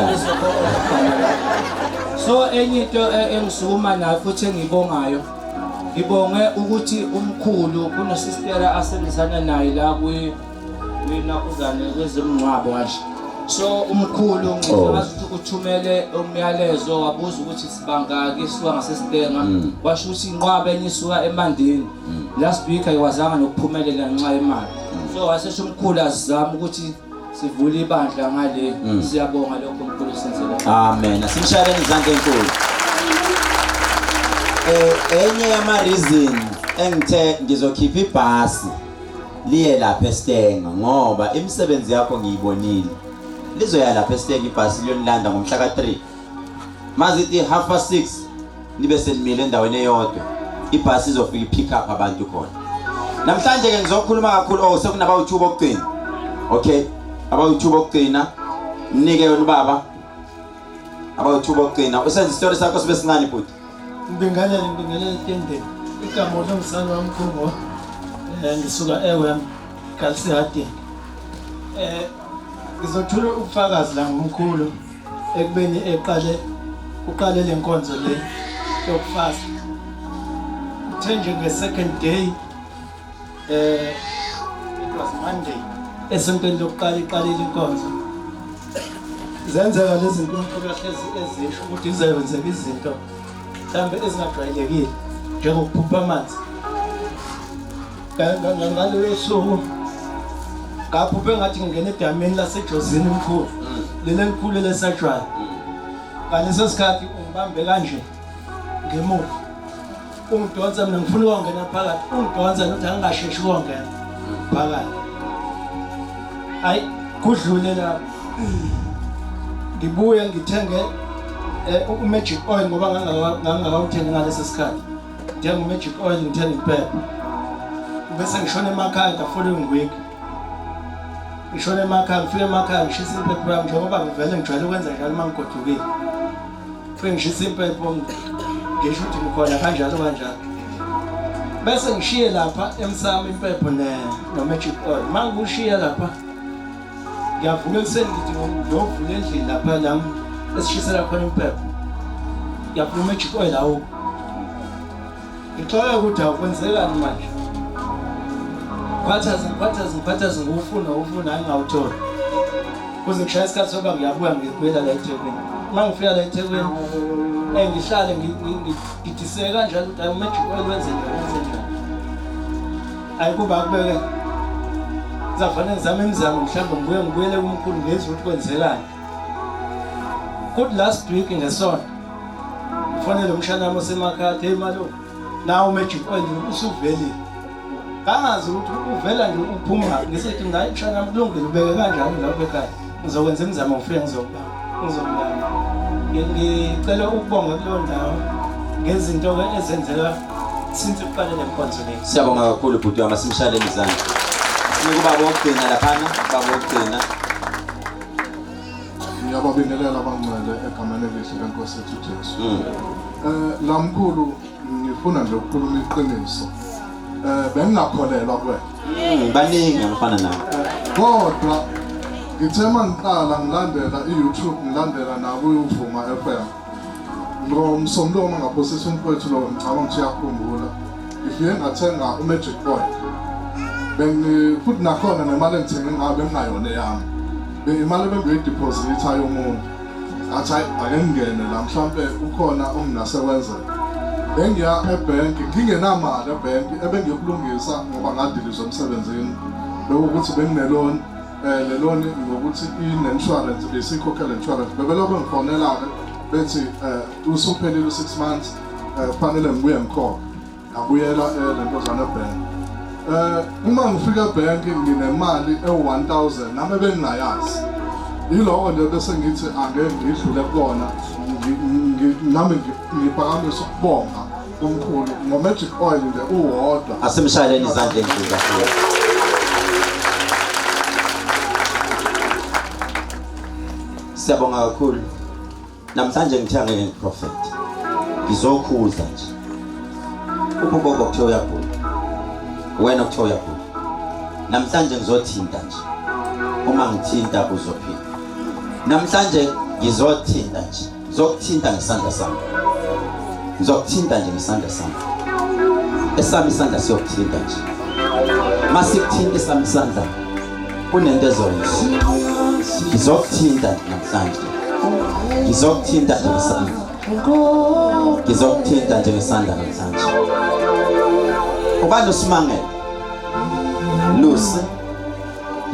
so enye into engisukuma nayo futhi engibongayo ngibonge ukuthi umkhulu kunosistera asebenzisana naye la kwinakuzane kwezemngcwabo kanje So umkhulu ngicabanga ukuthi uthumele umyalezo wabuza ukuthi sibangaki sisuka ngaseSidenga washo ukuthi inqwaba enye isuka eMandini. Last week ayikwazanga nokuphumelela ngenxa yemali. So wasesho umkhulu azama ukuthi sivule ibandla ngale. Siyabonga lokho umkhulu senzela. Amen. Asimshayeleni izandla enkulu. Enye yama reasons engithe ngizokhipha ibhasi liye lapha eStenga ngoba imisebenzi yakho ngiyibonile. Lizoya lapha eStenga ibhasi liyonilanda ngomhla ka3. Mazithi 6:30 nibe senimile endaweni eyodwa. Ibhasi izofika ipick up abantu khona. Namhlanje ke ngizokhuluma kakhulu oh sekunabawu2 bokugcina. Okay. Abawu2 bokugcina. Mnike yona ubaba. Abawu2 bokugcina. Usenza isitori sakho sibe sincane bhuti. Ngibingelele ngibingelele tendeni. Igama lomzali wami Khungo. Ngisuka eWem Galsihadini. Ngizothula ubufakazi la ngomkhulu ekubeni eqale uqale lenkonzo le yokufasta. Uthe nje nge-second day it was Monday esontweni lokuqala iqalile inkonzo. Zenzeka lezi zinto umkhulu ahlezi ezisho ukuthi izokwenzeka izinto mhlambe ezingajwayelekile njengokuphupha amanzi. Ngalolo suku ngaphupha engathi ngingena edamini laseJozini mkhulu, leli elikhulu elesajwayo. Ngaleso sikhathi ungibambe kanje ngemuva, ungidonsa, mina ngifuna ukungena phakathi, ungidonsa nokuthi angingasheshi ukungena phakathi. Hayi, kudlule lapho ngibuye ngithenge u-magic oil ngoba ngangingakawuthengi ngaleso sikhathi. Ngithenga u-magic oil, ngithenga impepho, bese ngishona emakhaya the following week. Ngishona emakhaya, ngifike emakhaya ngishisa impepho yami njengoba ngivele ngijwayele ukwenza njalo uma ngigodukile. Ngifike ngishisa impepho ngisho ukuthi ngikhona kanjalo kanjalo. Bese ngishiye lapha emsamo impepho no-magic oil. Uma ngikushiya lapha ngiyavuka ekuseni ngithi ngiyovula endlini lapha la esishisela khona impepho. Ngiyavula u-magic oil awukho. Ngixoxe ukuthi awukwenzekani manje. Ngiphathaze ngiphathaze ngiphathaze ngiwufuna ufuna angingawutholi. Kuze kushaya isikhathi sokuba ngiyabuya ngibuyela la eThekwini. Uma ngifika la eThekwini ngihlale ngidiseke kanjalo ukuthi hayi u-magic oil wenze njani wenze njani. Hayi kuba akubeke kuzafanele ngizame imizamo mhlawumbe ngibuye ngibuyele kumkhulu ngizwe ukuthi kwenzekani. Kuthi last week ngesonto ngifonele umshana wami osemakhaya, hey malume, nawu u-magic oil usuvelile. Ngangazi ukuthi uvela nje uphuma, ngisithi mina hayi mshana wami kulungile ubeke kanjalo lapho ekhaya. Ngizokwenza imizamo ngifike ngizokubamba. Ngizokulanda. Ngicela ukubonga kuleyo ndawo ngezinto ezenzeka since uqale le nkonzo le. Siyabonga kakhulu bhuti wami, asimshayeleni izandla. Sinike ubaba wokugcina laphana, ubaba wokugcina. Ngiyababingelela abangcwele egameni elihle lenkosi yethu Jesu. La mkhulu ngifuna nje ukukhuluma iqiniso. Bengingakholelwa kuwena. Baningi abafana nawe. Kodwa ngithe mangiqala ngilandela i-YouTube ngilandela nakuVuma FM. Ngomsombuluko mangaphosisa umfowethu lo ngicabanga ukuthi uyakhumbula. Ngifike ngathenga u-magic oil. Bengi futhi nakhona nemali engithenge ngayo bengingayona eyami. Imali ebengiyoyidepositha yomuntu. Ngathi hayi ake ngingene la mhlampe ukhona onginasekwenzeka. Bengiya ebhenki ngingenamali ebhenki ebengiyokulungisa ngoba ngadilizwa emsebenzini. Bekuwukuthi bengineloni le loan ngokuthi ine-insurance besikhokhela insurance. Bebelokhu ngifonela-ke bethi usuphelile u-6 months kufanele ngibuye ngikhokhe. Ngabuyela lentozana ebhenki. Uma ngifika ebhenki nginemali ewu-1000 nami ebengingayazi. Yiloko nje bese ngithi angeke ngidlule kukona nami ngiphakamise ukubonga kumkhulu ngo-magic oil nje uwodwa. Asimshayeleni izandla enkulu kakhulu. Siyabonga kakhulu. Namhlanje ngithe angeke ngiprofet. Ngizokhuza nje. Ugogo kuthiwa uyagula. Wena kuthiwa uyagula. Namhlanje ngizothinta nje. Uma ngithinta uzophila. Namhlanje ngizothinta nje. Ngizokuthinta ngesandla sami. Ngizokuthinta nje ngesandla sami. Esami isandla siyokuthinta nje. Masikuthinta esami isandla kunento ezoyenza. Ngizokuthinta namhlanje. Ngizokuthinta nje ngesandla. Ngizokuthinta nje ngesandla namhlanje. Ubani uSimangele? Lucy.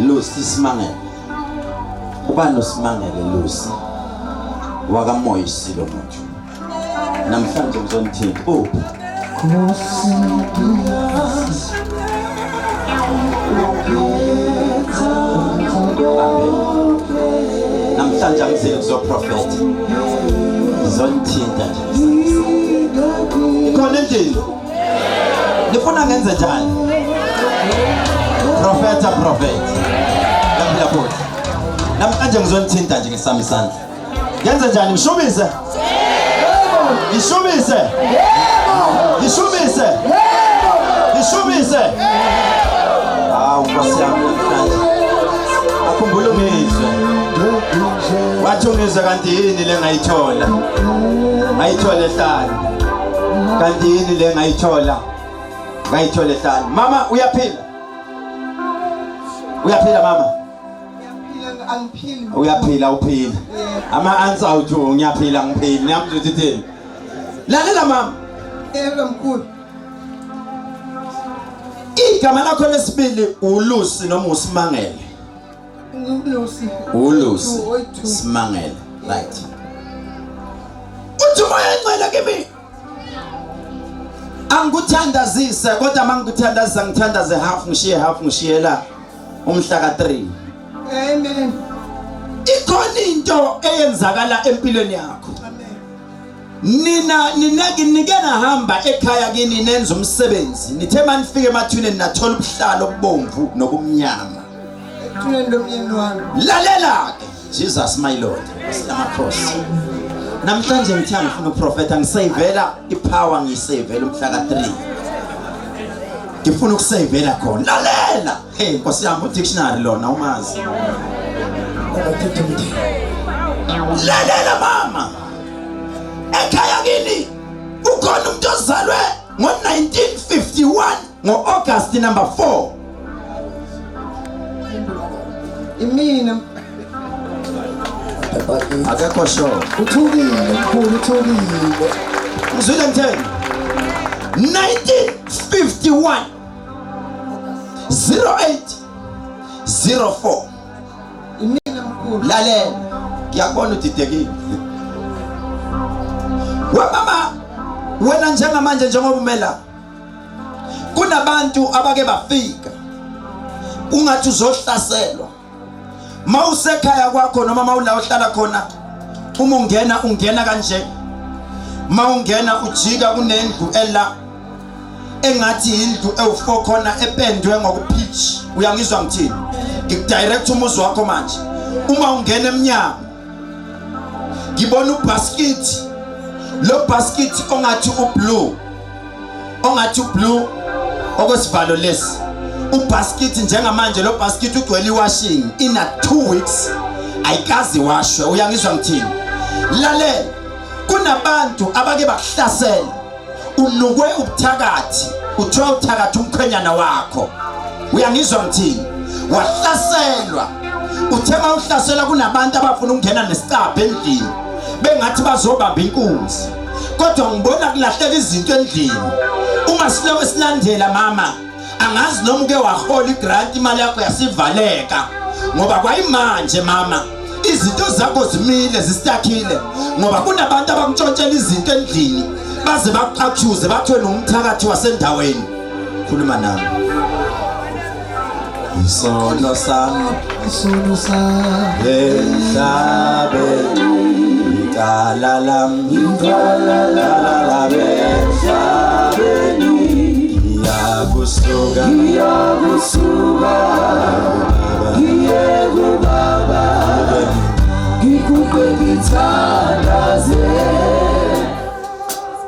Lucy Simangele. Ubani uSimangele Lucy? Wakamoyisi lo muntu. Namhlanje ngizonithinta. Uphi? Namhlanje angizile kuzoprofetha. Ngizonithinta nje. Ikhona endlini? Nifuna ngenze njani? Profeta profeta. Yaphila futhi. Namhlanje ngizonithinta nje ngesami isandla. Ngenze njani? Ngishubise? Ngishubise? Ngishubise? Ngishubise? Hawu Nkosi yami namhlanje. Akhumbula ungizwe. Wathi ungizwe kanti yini le ngayithola? Ngayithola ehlane. Kanti yini le ngayithola? Ngayithola ehlane. Mama uyaphila? Uyaphila mama? Angiphili. Uyaphila uphila. Ama answer awuthu ngiyaphila ngiphila. Niyamuzwa ukuthi uthini? Lalela mama. Yebo mkhulu. Igama lakho lesibili uLucy noma uSimangele? ULucy. uLucy. Oyi-two. Simangele. Right. Uthi umoya engcwele kimi. Angikuthandazise kodwa mangikuthandaza ngithandaze half ngishiye half ngishiyela umhla ka3. Amen. Ikhona into eyenzakala empilweni yakho. Nina ninake nike nahamba ekhaya kini nenza umsebenzi. Nithe manifike emathuneni nathola ubuhlalo obubomvu nobumnyama. Ethuneni lomyeni wami. Lalela ke Jesus my Lord. Silamakhosi. Namhlanje ngithe ngifuna uprofeta ngisayivela ipower ngiyisavela umhla ka3. Ngifuna ukusayivela khona. Lalela. Hey Nkosi yami udictionary lona umazi. Lalela mama. Ekhaya kini ukhona umuntu ozalwe ngo-1951 ngo-August number 4. Imina. Akekho sure. Uthukile mkhulu uthukile. Ngizwile ngitheni? 1951 08 04. Imina mkhulu. Lalela. Ngiyakubona udidekile. Wemama wena njengamanje njengoba umela kunabantu abake bafika ungathi uzohlaselwa mawusekhaya kwakho noma mawula ohlala khona uma ungena ungena kanje mawungena ujika kunendlu ela engathi indlu ewu4 khona ependwe ngokupeach uyangizwa ngithini ngikudirect umuzi wakho manje uma ungena emnyango ngibona ubasket lo basket ongathi ublue ongathi ublue okwesivalo lesi ubasket njengamanje lo basket ugcwele iwashing ina 2 weeks ayikazi washwe uyangizwa ngithini lalela kunabantu abake bakuhlasela unukwe ubuthakathi uthiwa uthakathi umkhwenyana wakho uyangizwa ngithini wahlaselwa uthe uma uhlaselwa kunabantu abafuna ukungena nesicabha endlini bengathi bazobamba inkunzi kodwa ngibona kulahleka izinto endlini uma siloke silandela mama angazi noma uke wahola igrant imali yakho yasivaleka ngoba kwayimanje mama izinto zakho zimile zisitakhile ngoba kunabantu abakuntshontshela izinto endlini baze baku-accuse bathiwe nomthakathi wasendaweni khuluma nami isono sami Isono sami emhlabeni icala lami icala lami emhlabeni ngiyakusuka Ngiyakusuka ngiye kubaba ngiguqe ngithandaze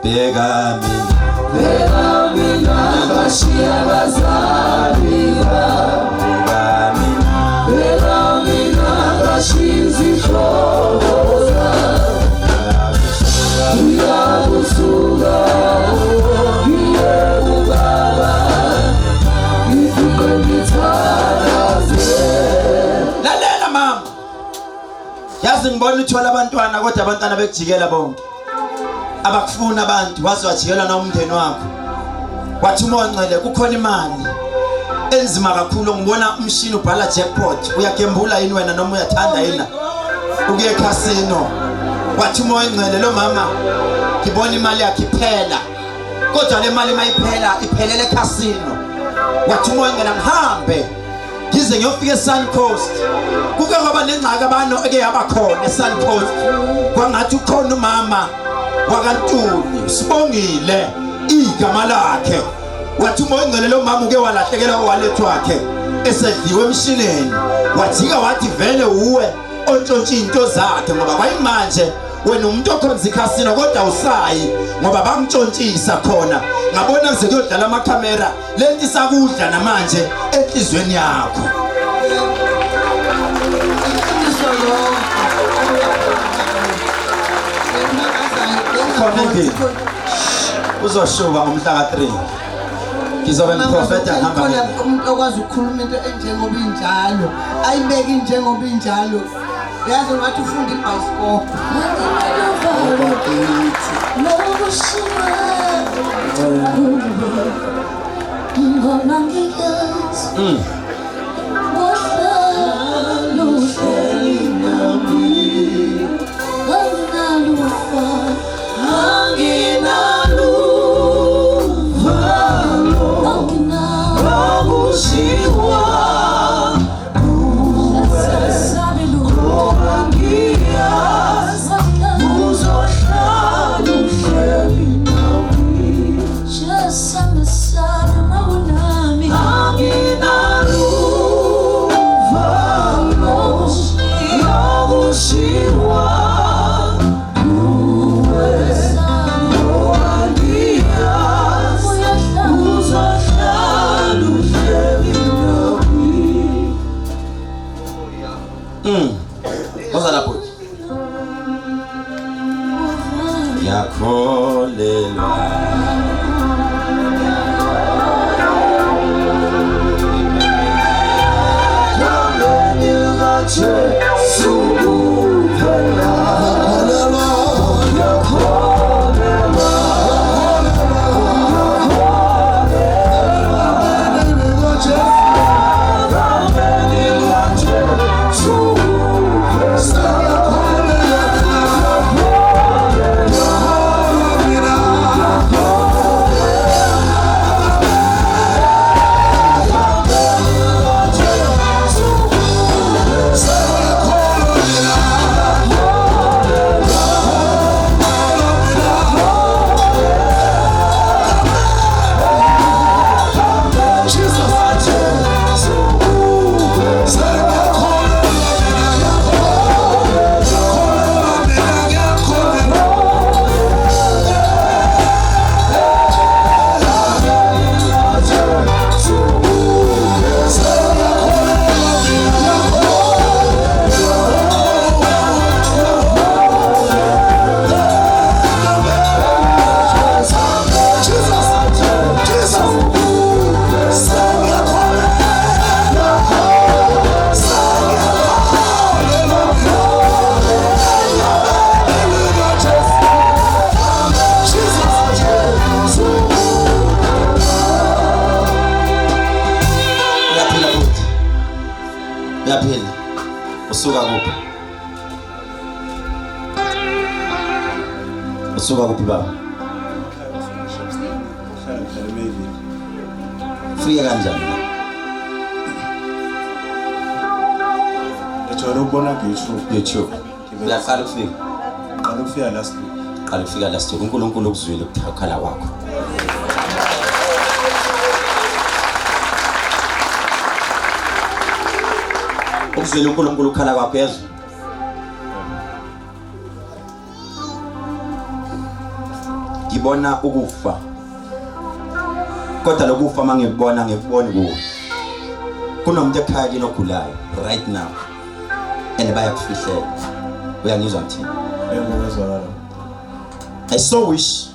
bheka mina bheka mina bashiya abazali bami bheka mina bheka mina bashiya izihlobo zami ngiyakusuka ngiye kubaba ngiguqe ngithandaze lalela mama Unabantwana kodwa abantwana bekujikela bonke. Abakufuna abantu waze wajikelwa nomndeni wakho. Wathi uMoya Ongcwele kukhona imali enzima kakhulu ngibona umshini ubhala jackpot uyagembula yini wena noma uyathanda yini ukuye ekhasino wathi uMoya Ongcwele lo mama ngibona imali yakhe iphela kodwa le mali mayiphela iphelele ekhasino wathi uMoya Ongcwele ngihambe ngize ngiyofika eSun Coast kuke kwaba nengxaki abano eke yaba khona eSun Coast kwangathi ukhona umama wakaNtuli sibongile igama lakhe wathi uMoya Ongcwele lo mama uke walahlekela owallet wakhe esedliwe emshineni wajika wathi vele uwe ontshontsha into zakhe ngoba kwayimanje wena umuntu okhonza ikhasino kodwa usayi ngoba bamtshontshisa khona ngabona kuze kuyodlala amakhamera lento isakudla namanje enhlizweni yakho. Khona endlini uzoshuba ngomhla ka-3 ngizobe ngiprofetha ngihamba Khona umuntu okwazi ukukhuluma into enjengoba injalo ayibeke injengoba injalo yazi ngathi ufunda ibhayisikobho. Woza lapho. Ngiyakholelwa. Uyaphila futhi. Uyaphila. Usuka kuphi? Usuka kuphi baba? Ufike kanjani la? Ngijwayele ukubona ku-YouTube. YouTube. Uyaqala ukufika? Qala ukufika last week. Qala ukufika last week. uNkulunkulu ukuzwile ukukhala kwakho. Ukuzwile uNkulunkulu ukukhala kwakho yezwa. Ngibona ukufa. Kodwa lokufa mangikubona ngikuboni kuwe. Kunomuntu ekhaya kini ogulayo right now. And bayakufihlela. Uyangizwa ngithini? Yebo ngiyezwakala. I so wish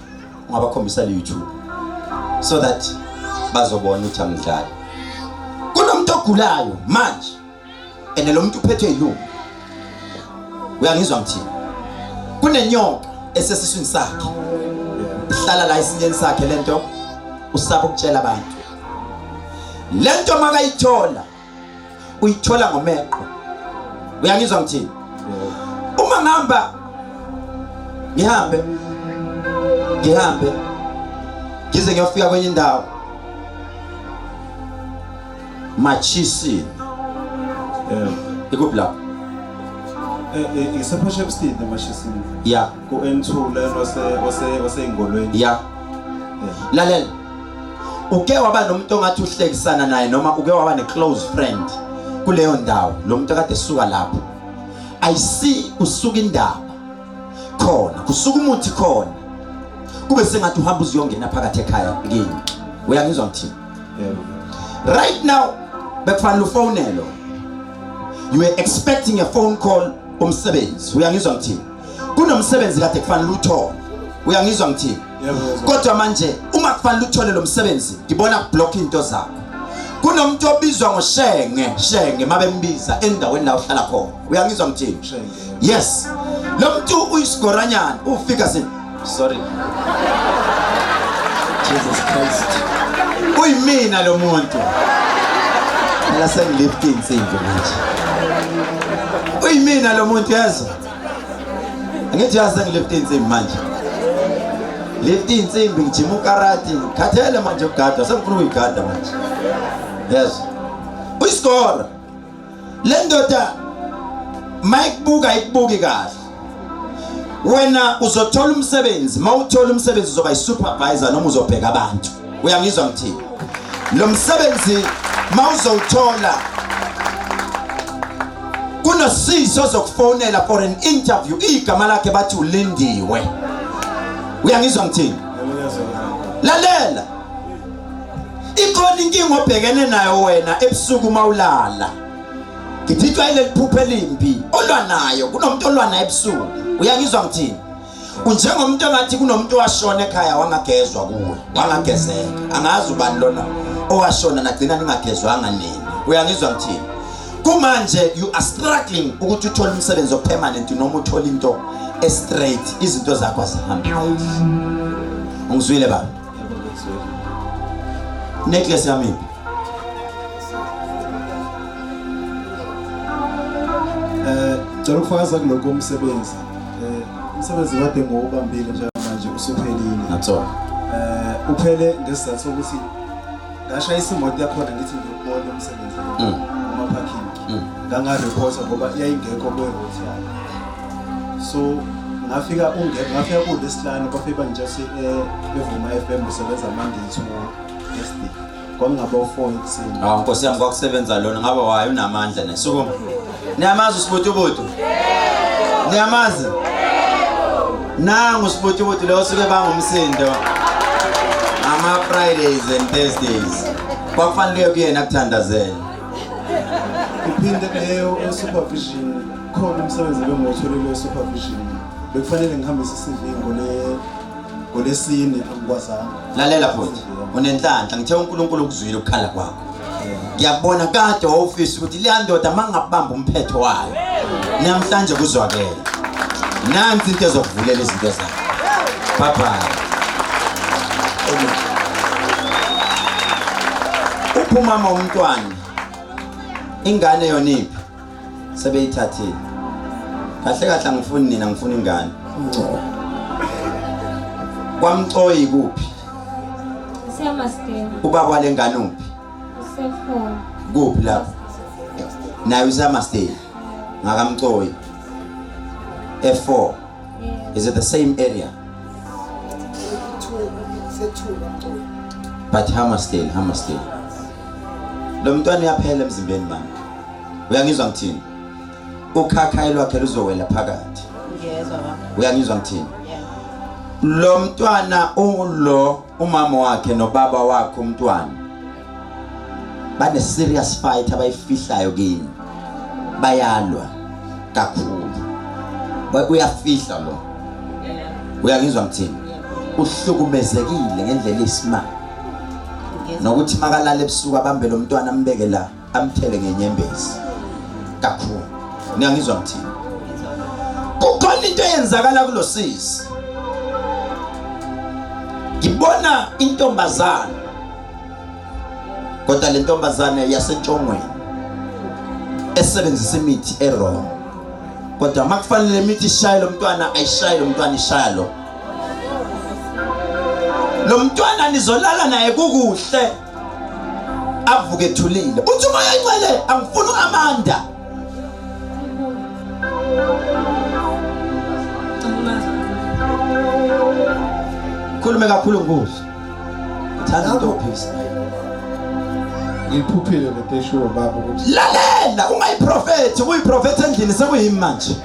ungabakhombisa le YouTube so that bazobona ukuthi angidlali. Kunomuntu ogulayo manje and lo muntu uphethwe yilungu. Uyangizwa ngithini? Kunenyoka esesiswini sakhe. Ihlala la esinyeni sakhe lento usaba ukutshela abantu. Lento makayithola uyithola ngomeqo. Uyangizwa ngithini? Uma ngihamba ngihambe ngihambe ngize ngiyofika kwenye indawo Machisini. Yebo. Ikuphi lapho? Eh eh isePort Shepstone eMashisini. Yeah. Ku N2 lena ose ose oseyingolweni. Yeah. Lalela. Uke waba nomuntu ongathi uhlekisana naye noma uke waba ne close friend kuleyo ndawo lo muntu akade esuka lapho. I see usuka indaba khona kusuka umuthi khona kube sengathi uhamba uziyongena phakathi ekhaya kini. Uyangizwa ngithini? Yebo. Right now bekufanele ufonelwe. You were expecting a phone call umsebenzi. Uyangizwa ngithini? Kunomsebenzi kade kufanele uthole. Uyangizwa ngithini? Yebo. Kodwa manje uma kufanele uthole lo msebenzi ngibona kublock into zakho. Kunomuntu obizwa ngoShenge, Shenge mabembiza endaweni la uhlala khona. Uyangizwa ngithini? Yes. Lo muntu uyisigoranyana ufika sin Sorry. Jesus Christ. Uyimina lo muntu. Phela sengilift insimbi manje. Uyimina lo muntu yazi. Angithi yazi sengilift insimbi manje. Lift insimbi ngijima ukarati. Khathele manje ukugada, sengifuna ukuyigada manje. Yes. Uyisigora. Le ndoda mayikubuka ikubuki kahle. Wena uzothola umsebenzi, mawuthola umsebenzi uzoba yi-supervisor noma uzobheka abantu. Uyangizwa ngithini? Lo msebenzi mawuzowuthola kunosisi ozokufonela for an interview, igama lakhe bathi uLindiwe. Uyangizwa ngithini? Lalela. Ikhona inkinga obhekene nayo wena ebusuku mawulala. Ngithithwa ileli phupho elimbi olwa nayo kunomuntu olwa naye ebusuku. Uyangizwa ngithini? Unjengomuntu ongathi kunomuntu owashona ekhaya wangagezwa kuwe, wangagezeka. Angazi ubani lona owashona nagcina ningagezwanga nini. Uyangizwa ngithini? Kumanje you are struggling ukuthi uthole umsebenzi opermanent noma uthole into e-straight, izinto zakho azihambi. Ungizwile baba? Necklace yami iphi? Eh, cela ukufakaza kulokho umsebenzi. Eh, umsebenzi kade ngowubambile njengamanje usuphelile. Natho. Eh, uphele ngesizathu sokuthi ngashayisa imoto yakhona ngithi ngiyokubona umsebenzi kuma parking. Nganga-reporta ngoba yayingekho kwe-route yayo. So ngafika ungekho ngafika kulesihlanu bafike bangitshela ukuthi eh eVuma FM usebenza Monday to Thursday. Kwakungabo 4 ekuseni. Hawu Nkosi yami kwakusebenza lona ngabe waye unamandla ne. Sukuma. Niyamazi uSibutubutu? Niyamazi? Nangu uSibutubutu lo osuke bangumsindo. Ama Fridays and Thursdays. Kwakufanele kuyena kuthandazela. Iphinde leyo supervision khona umsebenzi bengiwutholile supervision. Bekufanele ngihambise iCV ngole ngolesine angikwazanga. Lalela futhi. Unenhlanhla ngithe uNkulunkulu ukuzwile ukukhala kwakho. Ngiyakubona kade wawufisa ukuthi leya ndoda mangabamba umphetho wayo. Namhlanje kuzwakele. Nansi into ezokuvulela izinto zakho. Bye bye. Uphuma mama umntwana. Ingane yona iphi? Sebeyithathile. Kahle kahle angifuni nina ngifuna ingane. Kwamcoyi kuphi? Usemasteni. Ubaba walengane uphi? Usefoni. Kuphi lapho? Naye usemasteni. Ngakamcoyi. F4. Is it the same area? But Hammersdale, Hammersdale. Lo mntwana uyaphela emzimbeni mama. Uyangizwa ngithini? Ukhakhayi lwakhe luzowela phakathi. Ngiyezwa baba. Uyangizwa ngithini? Lo mntwana ulo umama wakhe nobaba wakhe umntwana bane serious fight abayifihlayo kini. Bayalwa kakhulu. Uyafihla lo. Uyangizwa ngithini? Uhlukumezekile ngendlela eyisimanga. Nokuthi makalala ebusuku abambe lo mntwana ambeke la amthele ngenyembezi kakhulu. Niyangizwa ngithini? Kukhona Ngibona into eyenzakala kulosisi. Ngibona intombazana. Kodwa le ntombazane yasentshongweni esebenzisa imithi e-wrong. Kodwa makufanele imithi ishaye lo mntwana ayishaye lo mntwana ishaya lo. Lo mntwana nizolala naye kukuhle. Avuke ethulile. Uthi umoya oyingcwele angifuni uAmanda. Khulume kakhulu ngikuzwe. Ngithanda into ophisa. Ngiyiphuphile lento eshiwo baba ukuthi Lalela ungayiprofethi uyiprofethi endlini sekuyimi manje.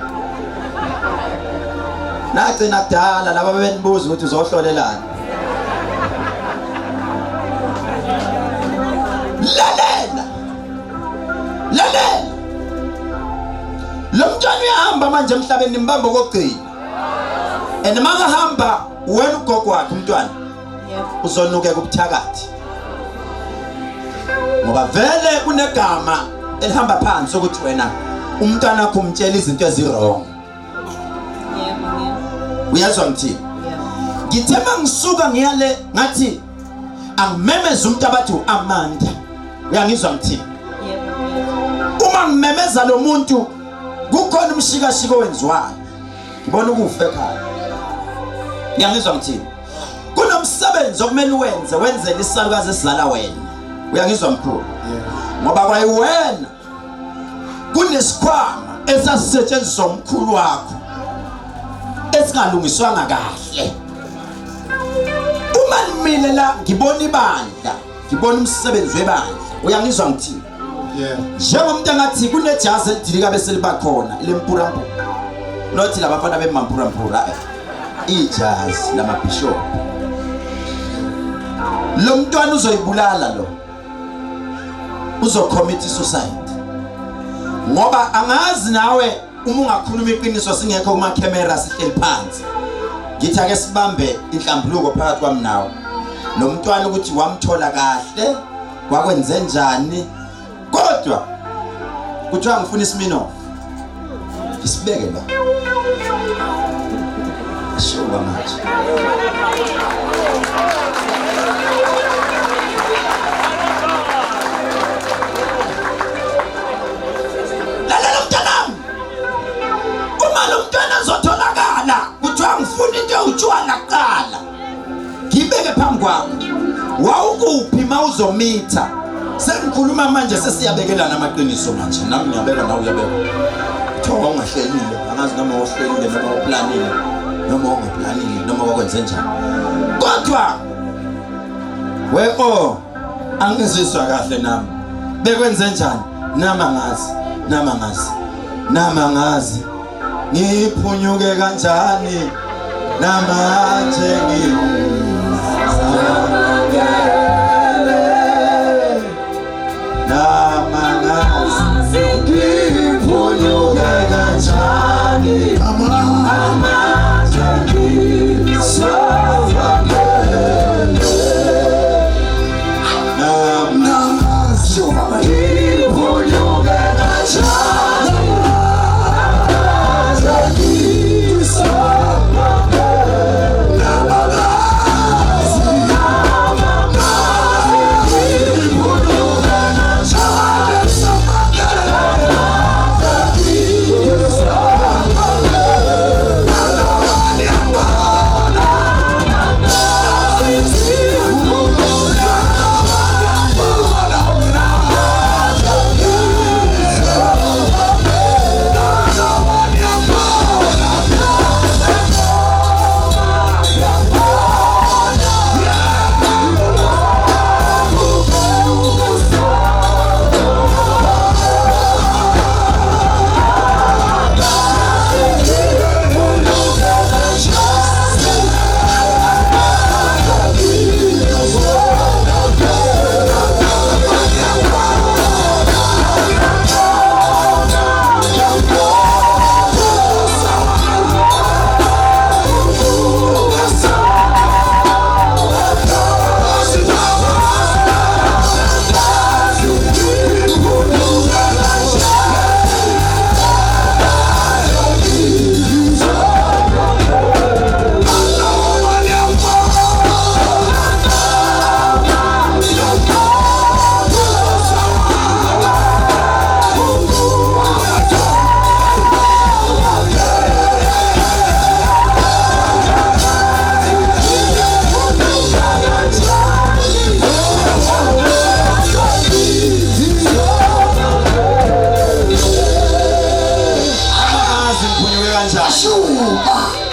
Nagcina kudala laba benibuza ukuthi uzohlolelani. Lalela. Lalela. Lo mntwana uyahamba manje emhlabeni nimbamba okugcina. And makahamba wena ugogo wakhe umntwana uzonukeka ubuthakathi. Ngoba vele kunegama elihamba phansi ukuthi wena umntwana wakho umtshela izinto ezi-wrong. Uyazwa ngithini? Ngithe mangisuka ngiyale ngathi angimemeze umuntu abathi uAmanda. Uyangizwa ngithini? Uma ngimemeza lo muntu kukhona umshikashiko owenziwayo. Ngibona ukufa ekhaya. Ngiyangizwa ngithini? Kunomsebenzi okumele uwenze wenzele isalukazi esizala wena. Uyangizwa mkhulu? Ngoba kwayiwena kunesikhwama esasisetshenziswa umkhulu wakho esingalungiswanga kahle. Uma nimile la ngibona ibandla, ngibona umsebenzi webandla. Uyangizwa ngithini? Yeah. Njengomuntu angathi kunejazi elidilika bese liba khona lempurampura. Nothi labafana bemampurampura ijazi lamabishop. Lo mntwana uzoyibulala lo. Uzocommit suicide. Ngoba angazi nawe uma ungakhuluma iqiniso singekho kuma camera sihleli phansi. Ngithi ake sibambe inhlambuluko phakathi kwami nawe. Lo mntwana ukuthi wamthola kahle wakwenze njani kodwa kuthiwa ngifuna isiminoff ngisibeke la shuba manje lalela mntanami uma lo mntwana ezotholakala kuthiwa ngifuna into ewutshwala kuqala ngibeke phambi kwakho wawukuphi mawuzomitha sengikhuluma manje sesiyabekelana amaqiniso manje nami ngiyabeka nawe uyabeka kuthiwa wawungahlelile angazi noma uhlelile noma uplanile noma ungaplanile noma wakwenze njani kodwa we oh angizizwa kahle nami bekwenze njani nami angazi nami angazi nami angazi ngiphunyuke kanjani namanje ngisamangele namangazi ngiphunyuke kanjani namanje ngisamangele namangazi ngiphunyuke kanjani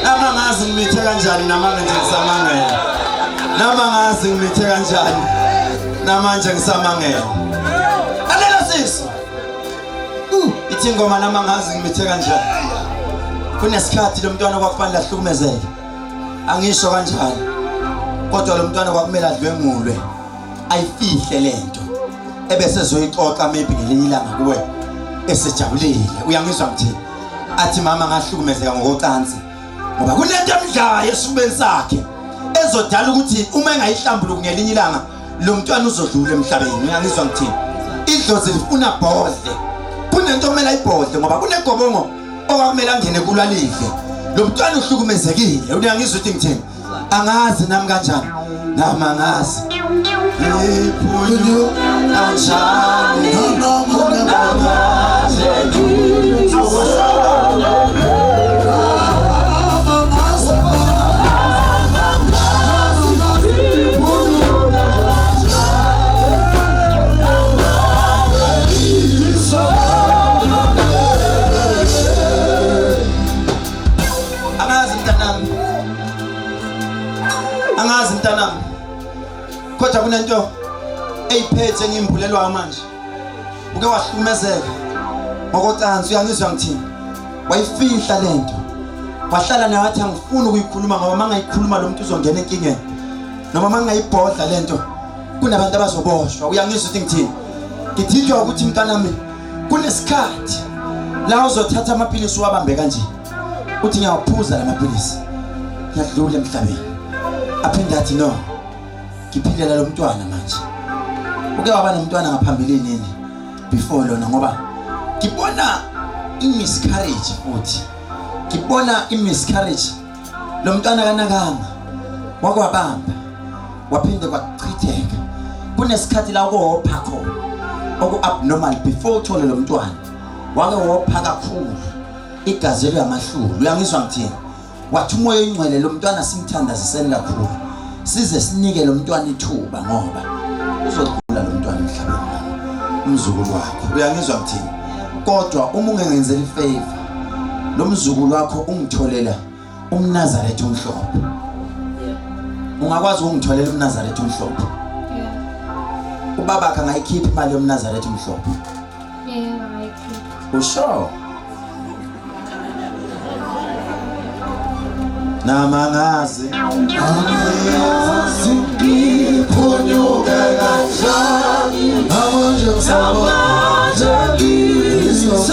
Nama ngazi ngimithe kanjani namanje nje ngisamangele. Nama ngazi ngimithe kanjani namanje ngisamangele. Lalela sisi. Ithi ingoma nama ngazi ngimithe kanjani. Kunesikhathi lo mntwana kwakufanele ahlukumezeke. Angisho kanjalo. Kodwa lo mntwana kwakumele adlwengulwe. Ayifihle lento. Ebese ezoyixoxa maybe ngelinye ilanga kuwe esejabulile. Uyangizwa ngithini? Athi mama ngahlukumezeka ngokocansi. Ngoba kunento emdlayo esifubeni sakhe ezodala ukuthi uma engayihlambuluki ngelinye ilanga lo mntwana uzodlula emhlabeni. Uyangizwa ngithini? Idlozi lifuna bhodle. Kunento okumele ayibhodle ngoba kunegobongo okwakumele angene kulo alidle. Lo mntwana uhlukumezekile. Uyangizwa ukuthi ngithini? Angazi nami kanjani. Nami angazi. Iphunyuka kanjani? Namanje Angazi mntanami. Angazi mntanami. Kodwa kunento eyiphethe engimbulelwayo manje. Uke wahlukumezeka ngokocansi uyangizwa ngithini? Wayifihla lento. Wahlala naye wathi angifuni ukuyikhuluma ngoba mangayikhuluma lo muntu uzongena enkingeni. Noma mangayibhodla lento kunabantu abazoboshwa. Uyangizwa ukuthi ngithini? Ngithintwa ukuthi mntanami kunesikhathi la uzothatha amaphilisi uwabambe kanje. Uthi ngiyawaphuza la maphilisi. Ngiyadlula emhlabeni. Aphinde athi no. Ngiphilela lo mntwana manje. Uke waba nomntwana ngaphambilini yini before lona ngoba ngibona i-miscarriage futhi. Ngibona i-miscarriage. Lo mntwana kanakanga. Wakwabamba. Waphinde kwachitheka. Kunesikhathi la ukopha khona. Oku abnormal before uthole lo mntwana. Wake wopha kakhulu. Igazi liyamahlulu. Uyangizwa ngithini? Wathi umoya oyingcwele lo mntwana simthandaziseni kakhulu. Size sinike lo mntwana ithuba ngoba uzodlula lo mntwana emhlabeni mama. Umzukulu wakho. Uyangizwa ngithini? Kodwa uma ungengenzela ifavor lo mzukulu wakho ungitholela umNazaretha omhlophe. Ungakwazi ukungitholela umNazaretha omhlophe? Ubabakhe angayikhipha imali yomNazaretha omhlophe. Yebo, angayikhipha. Usho? Namangazi. Angazi ngiphunyuke kanjani namanje ngisamanje ngisamangele.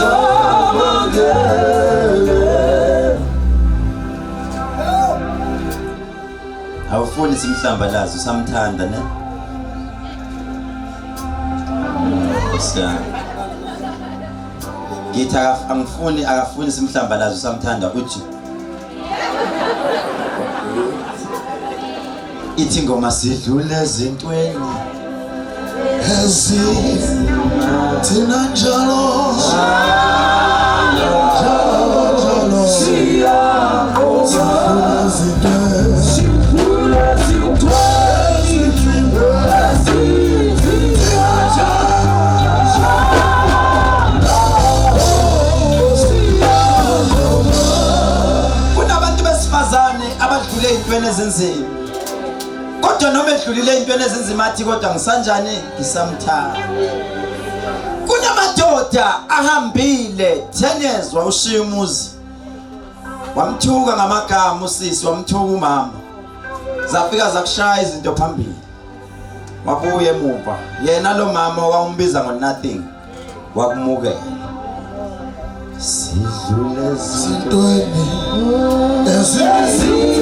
Awufuni simhlambalaze usamthanda ne? Nkosi yami. Ngithi angifuni akafuni simhlambalaze usamthanda uthi ithi ingoma sidlule ezintweni Thina njalo njalo njalo siyaqoba izintweni Kunabantu besifazane abadlule ezintweni ezinzima. Kodwa noma edlulile ezintweni ezinzima athi kodwa ngisanjani ngisamthanda. Kunamadoda ahambile 10 years wawushiya umuzi. Wamthuka ngamagama usisi wamthuka umama. Zafika zakushaya izinto phambili. Wabuya emuva. Yena lo mama owawumbiza ngo nothing wakumukela. Sidlule ezintweni ezinzima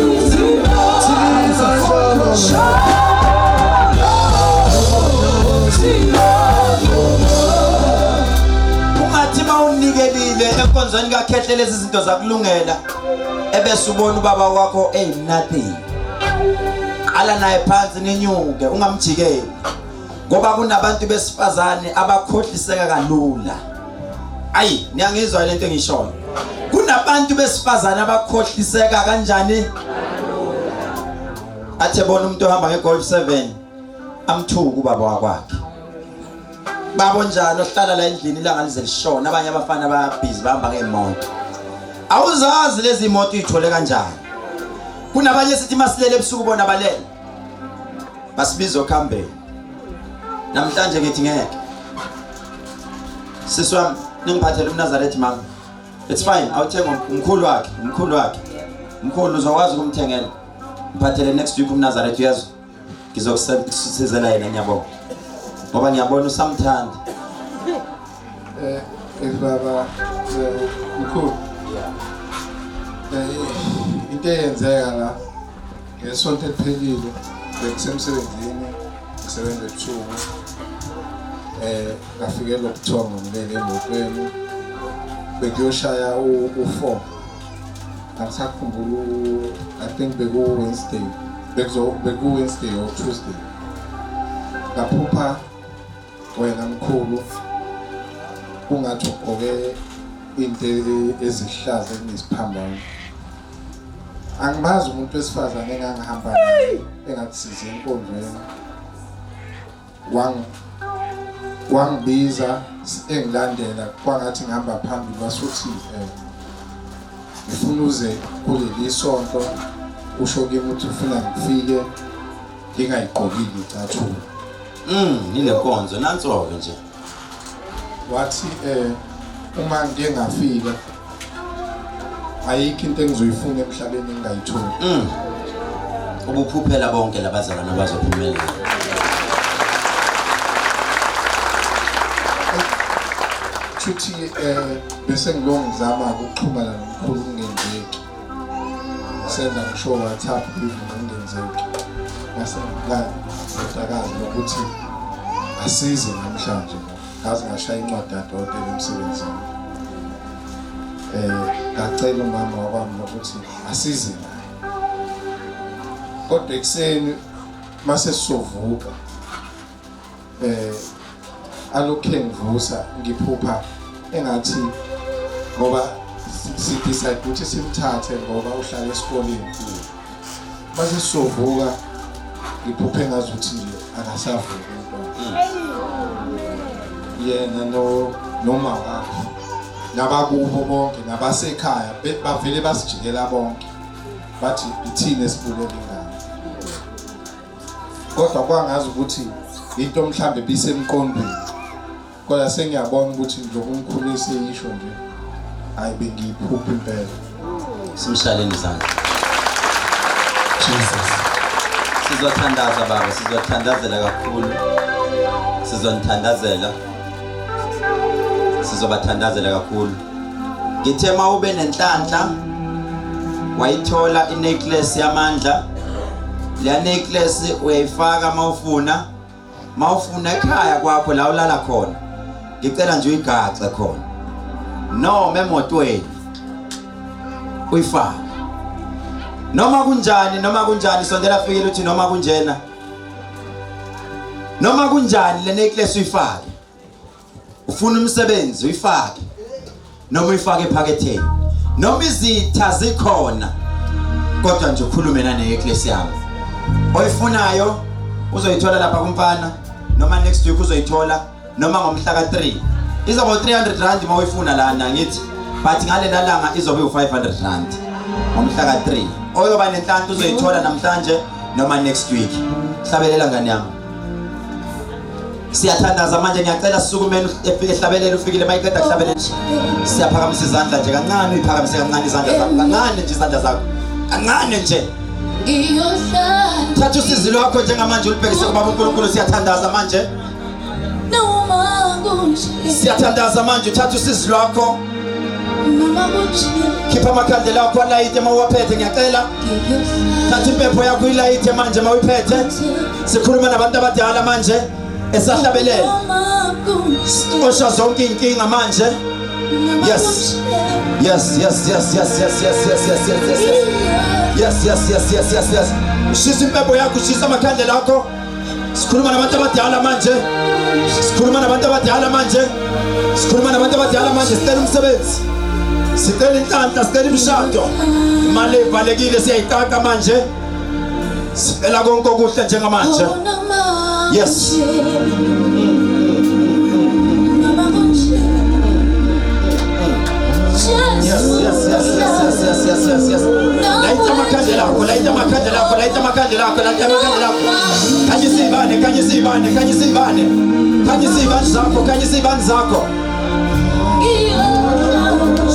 Ungathi mawunikelile enkonzweni kaKhehle lezi zinto zakulungela ebese ubona ubaba wakho ey nothing. Qala naye phansi ninyuke ungamjikeli. Ngoba kunabantu besifazane abakhohliseka kalula. Ayi niyangizwa lento engishoyo. Kunabantu besifazane abakhohliseka kanjani? Athe bona umuntu ohamba ngeGolf 7 amthuka ubaba wakwakhe. Babo njani ohlala la endlini ilanga lize lishona abanye abafana bayabhizi bahamba ngemoto. Awuzazi lezi moto uyithole kanjani. Kunabanye sithi masilele ebusuku bona balele. Basibiza okhambeni. Namhlanje ngithi ngeke. Sisi wami ningiphathele umNazaretha mama. It's fine, awuthenga umkhulu wakhe, umkhulu wakhe. Mkhulu uzokwazi ukumthengela. Mphathele next week umNazaretha uyezwa. Ngizokusizela yena ngiyabonga. Ngoba ngiyabona usamthanda. Eh baba mkhulu. Into eyenzeka la ngesonto eliphelile bekusemsebenzini ngisebenza ebusuku ngafikelwa ubuthongo ngilele emotweni bekuyoshaya u-4 angisakhumbula I think beku-Wednesday beku-Wednesday or Tuesday ngaphupha wena mkhulu kungathi ugqoke into ezihlaza enesiphambano angimazi umuntu wesifazane engangihamba naye engathi size enkonzweni wangibiza engilandela kwangathi ngihamba phambili wasuthi ngifuna uze kuleli sonto usho kimi ukuthi ufuna ngifike ngingayigqokile icathulo. Ile nkonzo nanso-ke nje. Wathi uma ngike ngafika ayikho into engizoyifuna emhlabeni engingayitholi. Ubuphuphela bonke labazalwane abazophumelela. Shuthi bese ngilongizama ukuxhumana nomkhulu kungenzeki. Senza ngisho WhatsApp even kungenzeki. Ngase ngidakazi nokuthi asize namhlanje. Ngaze ngashaya incwadi yadokotela emsebenzini. Ngacela umama wakwami ukuthi asize naye. Kodwa ekuseni mase sizovuka alokhu engivusa ngiphupha engathi ngoba si decide ukuthi simthathe ngoba uhlala esikoleni. Mase sizovuka ngiphuphe ngazuthi nje akasavuki umntwana. Yena no noma wakhe nabakubo bonke nabasekhaya bavele basijikela bonke bathi ithini esibulele ingane. Kodwa kwangazi ukuthi into mhlambe bisemqondweni. Kodwa sengiyabona ukuthi njengoba umkhulu eseyisho nje hayi bengiyiphupha impela. Simshaleni izandla. Jesus. Sizothandaza baba, sizothandazela kakhulu. Sizonithandazela. Sizobathandazela kakhulu. Ngithe mawube nenhlanhla wayithola inecklace yamandla. Le necklace uyayifaka mawufuna. Mawufuna ekhaya kwakho la ulala khona. Ngicela nje uyigaxe khona. Noma emotweni uyifake. Noma kunjani, noma kunjani sondela fikile uthi noma kunjena. Noma kunjani le necklace uyifake. Ufuna umsebenzi uyifake. Noma uyifake ephaketheni. Noma izitha zikhona. Kodwa nje ukhulume nane necklace yami. Oyifunayo uzoyithola lapha kumfana noma next week uzoyithola noma ngomhla ka3. Izoba 300 rand uma uyifuna lana ngithi but ngalela langa izobe u500 rand ngomhla ka3. Oyoba nenhlanhla uzoyithola namhlanje noma next week. Hlabelela ngane yami. Siyathandaza manje ngiyacela sisukumeni ehlabelela ufikile mayiqeda kuhlabelela. Siyaphakamisa izandla nje kancane uyiphakamise kancane izandla zakho kancane nje izandla zakho kancane nje. Thatha usizi lwakho njengamanje ulibhekise kubaba uNkulunkulu. Siyathandaza manje. Siyathandaza manje uthatha usizi lwakho. Khipha amakhandlela akho alayite uma uwaphethe ngiyacela. Thatha impepho yakho uyilayite manje uma uyiphethe. Sikhuluma nabantu abadala manje esahlabelela. Sixosha zonke inkinga manje. Yes. Yes, yes, yes, yes, yes, yes, yes, yes, yes, yes. Yes, yes, yes, yes, yes, yes. Shisa impepho yakho, shisa amakhandlela akho. Sikhuluma nabantu abadala manje. Sikhuluma nabantu abadala manje. Sikhuluma nabantu abadala manje sicela umsebenzi. Sicela inhlanhla, sicela imishado. Imali evalekile siyayiqaqa manje. Sicela konke okuhle njengamanje. Yes. Yes, yes, yes, yes. yes, yes, yes, yes, yes, yes. Layitha amakhandlela akho, layitha amakhandlela akho, layitha amakhandlela akho, layitha amakhandlela akho. Khanyisa iy'bane, khanyisa iy'bane, khanyisa iy'bane. Khanyisa iy'bane zakho, khanyisa iy'bane zakho.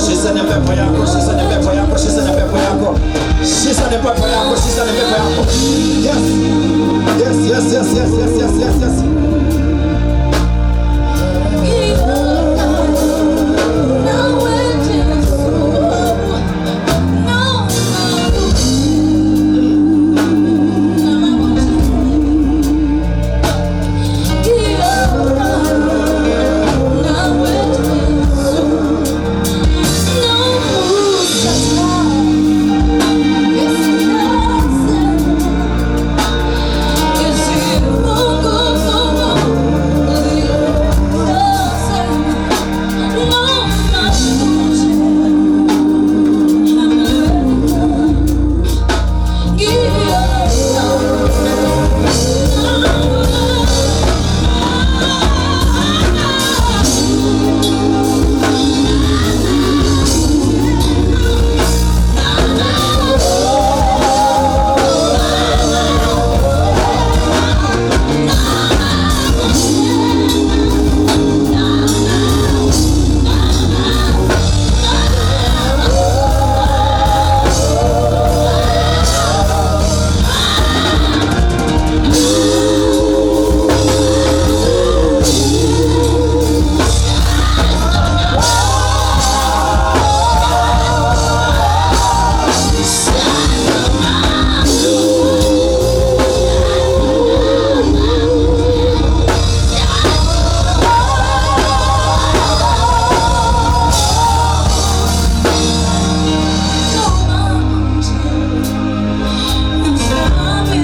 Shisa nempepho yakho, shisa nempepho yakho, shisa nempepho yakho. Shisa nempepho yakho, shisa nempepho yakho. Yes. Yes, yes, yes, yes, yes, yes, yes, yes.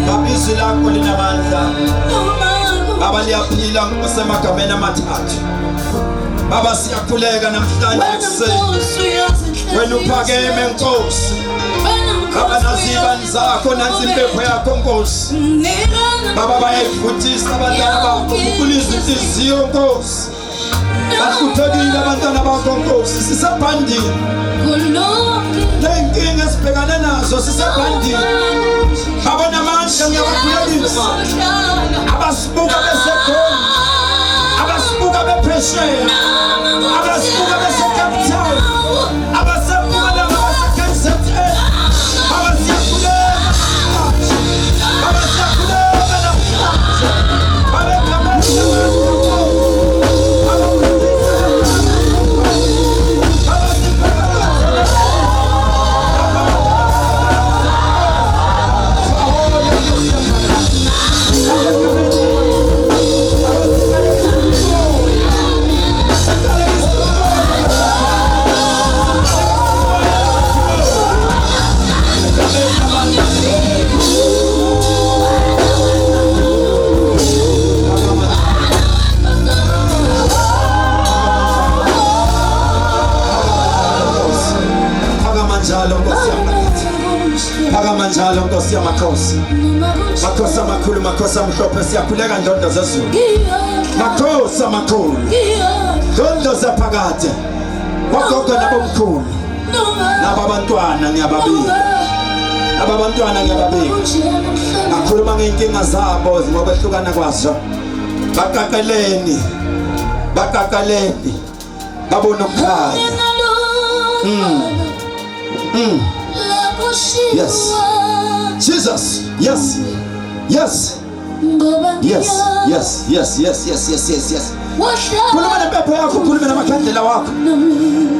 Baba, izwi lakho linamandla. Baba, liyaphila kusemagameni amathathu. Baba, siyakhuleka namhlanje ekuseni. Wena uphakeme Nkosi. Baba, nazi izibani zakho, nansi impepho yakho Nkosi. Baba, bayayifuthisa abantwana bakho, ukhulisa inhliziyo Nkosi. Bahluphekile abantwana bakho Nkosi, sisebhandini. Ney'nkinga esibhekane nazo sisebhandini. Baba, namandla ngiyabakhulekisa. Abasibuka beseGoli, abasibuka bephesheya, abasibuka bese-Cape Town, abaseMpumalanga, abase-KZN. Baba, siyakhuleka namhlanje. Baba, siyakhuleka namhlanje. Baba, egameni likaJesu. Baba, Baba, siphakamise. Phakama njalo Nkosi yamakithi. Phakama njalo Nkosi yamakhosi. Makhosi amakhulu, makhosi amhlophe, siyakhuleka ndondo zezulu. Makhosi amakhulu. Ndondo zaphakade. Ogogo nabomkhulu. Naba abantwana ngiyababika. Naba abantwana ngiyababika. Ngakhuluma ngey'nkinga zabo ngokwehlukana kwazo. Baqaqeleni. Baqaqeleni. Babona ukukhanya. Yes. Jesus. Yes. Yes. Yes. Yes. Yes. Yes. Yes. Yes. Yes. Yes. Khuluma nempepho yakho, khulume namakhandlela wakho.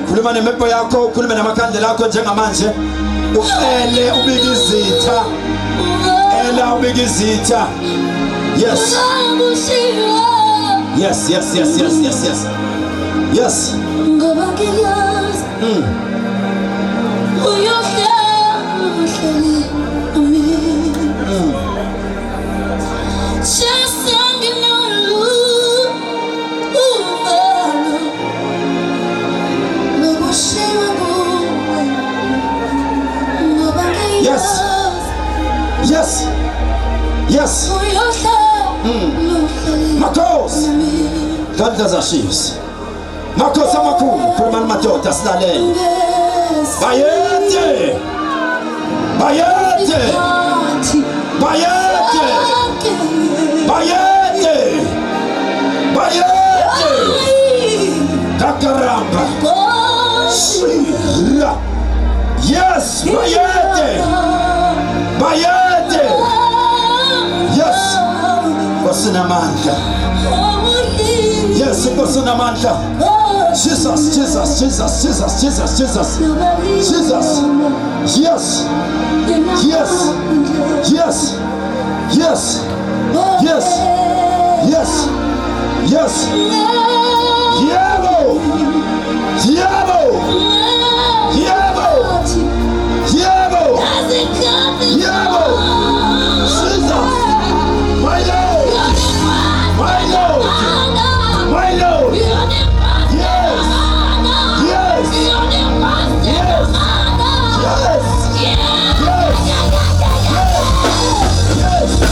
Khuluma nempepho yakho, khulume namakhandlela akho njengamanje. Ucele ubike izitha. Ela ubike izitha. Yes. Yes, yes, yes, yes, yes, yes. Yes. Yes. Yes. Yes. Makhosi. Dladla zashisa. Makhosi amakhulu, khulumani madoda silalele. Bayethe. Bayethe! Bayethe! Bayethe! Bayethe! Bayethe! Kakaramba! Shira! Yes, bayethe! Bayethe! Yes! Nkosi namandla. Yes, Nkosi namandla. Jesus, Jesus, Jesus, Jesus, Jesus, Jesus. Jesus. Yes. Yes. Yes. Yes. Yes. Yes. Yes. Yebo. Yebo. Yebo. Yebo. Yebo. Jesus. My Lord. My Lord. My Lord. Yes. Yes. Yes. Yes. Yes. Yes. Yes.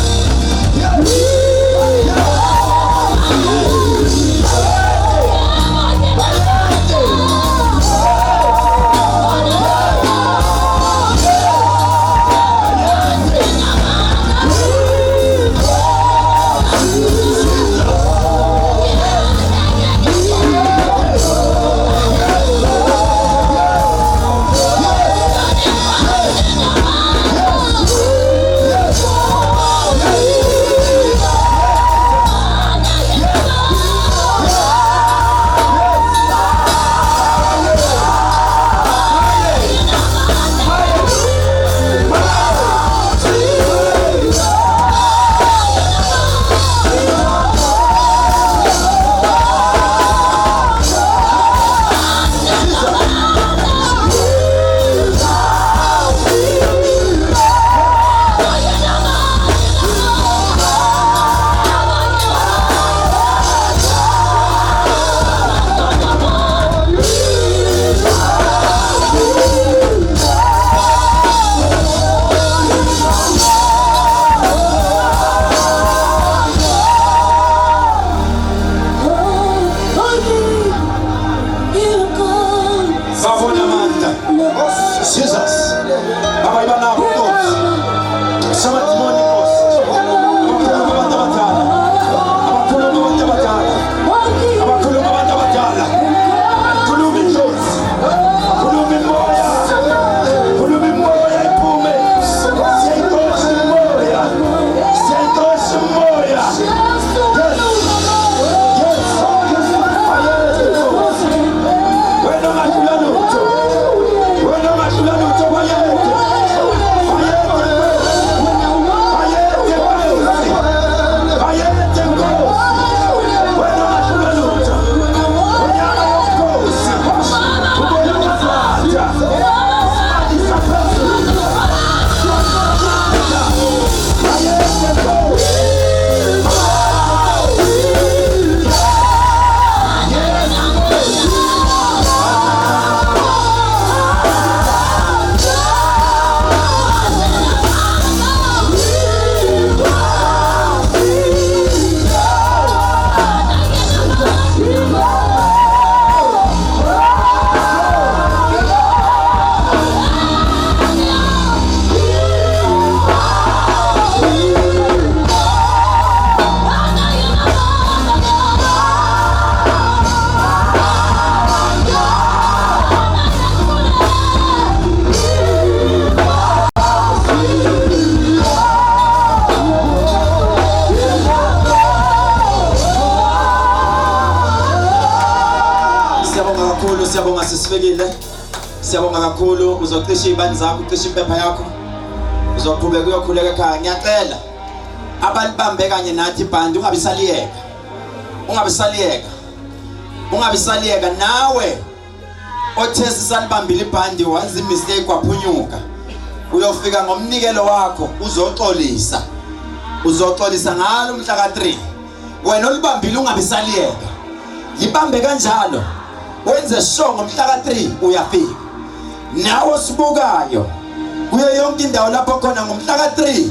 Babona amandla. Jesus. Baba iba nabo Nkosi. Samadimoni Nkosi. Abakhuluma abantu abadala. Abakhuluma abantu abadala. Abakhuluma abantu abadala. Khuluma inhlosi. Khuluma imoya. Khuluma imoya iphume. Siyayixosha imoya. Siyayixosha imoya. Yes. Yes. Bayethe Nkosi. Wena ungahlula lutho. Wena ungahlula lutho bayethe. Bayethe Nkosi. Bayethe Nkosi. Bayethe Nkosi. Wena ungahlula lutho. Onyama yobukhosi. Ubona ukuvatha. Sibalisa phezulu. Bayethe Nkosi. Yes, Nkosi. Siyabonga kakhulu, siyabonga sisifikile. Siyabonga kakhulu. Uzocisha izibani zakho, ucishe impepha yakho. Uzoqhubeka uyokhuleka ekhaya. Ngiyacela abalibambe kanye nathi ibhandi ungabi saliyeka. Ungabi saliyeka. Ungabi saliyeka nawe othe sisalibambile ibhandi wenza imistake kwaphunyuka. Uyofika ngomnikelo wakho uzoxolisa. Uzoxolisa ngalo umhla ka3. Wena olibambile ungabi saliyeka. Yibambe kanjalo. Wenze sure ngomhla ka3 uyafika. Nawe osibukayo kuyo yonke indawo lapho khona ngomhla ka3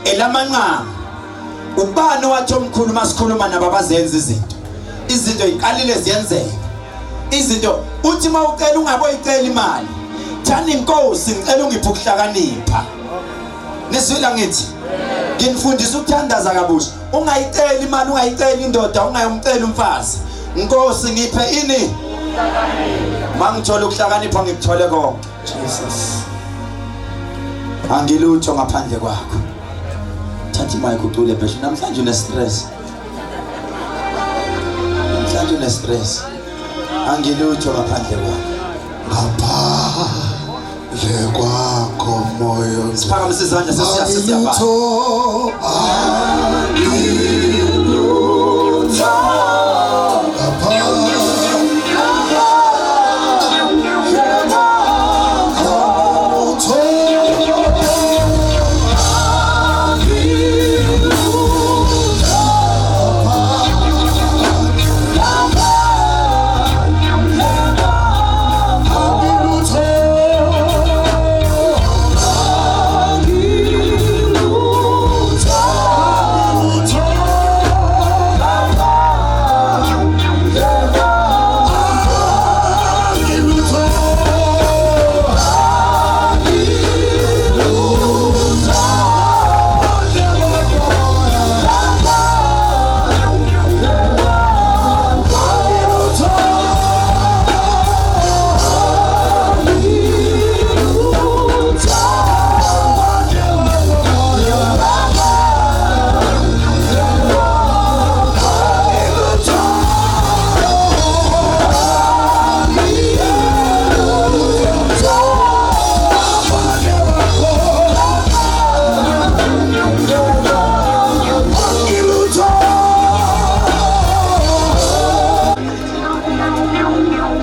elamanqamu. Ubani wathi omkhulu masikhuluma nabo abazenza izinto. Izinto iqalile ziyenzeka. Izinto uthi mawucela ungaboyicela imali. Thani inkosi ngicela ungiphe ukuhlakanipha. Nizwile ngithi nginifundisa ukuthandaza kabusha. Ungayiceli imali, ungayiceli indoda, ungayomcela umfazi. Nkosi ngiphe ini? Mangithola ukuhlakanipha ngikuthole konke. Jesus. Angilutho ngaphandle kwakho. Thatha imic ucule bheshu namhlanje une stress. Namhlanje une stress. Angilutho ngaphandle kwakho. Ngaphandle kwakho moya. Siphakamise izandla sesiyasiyabala. Angilutho.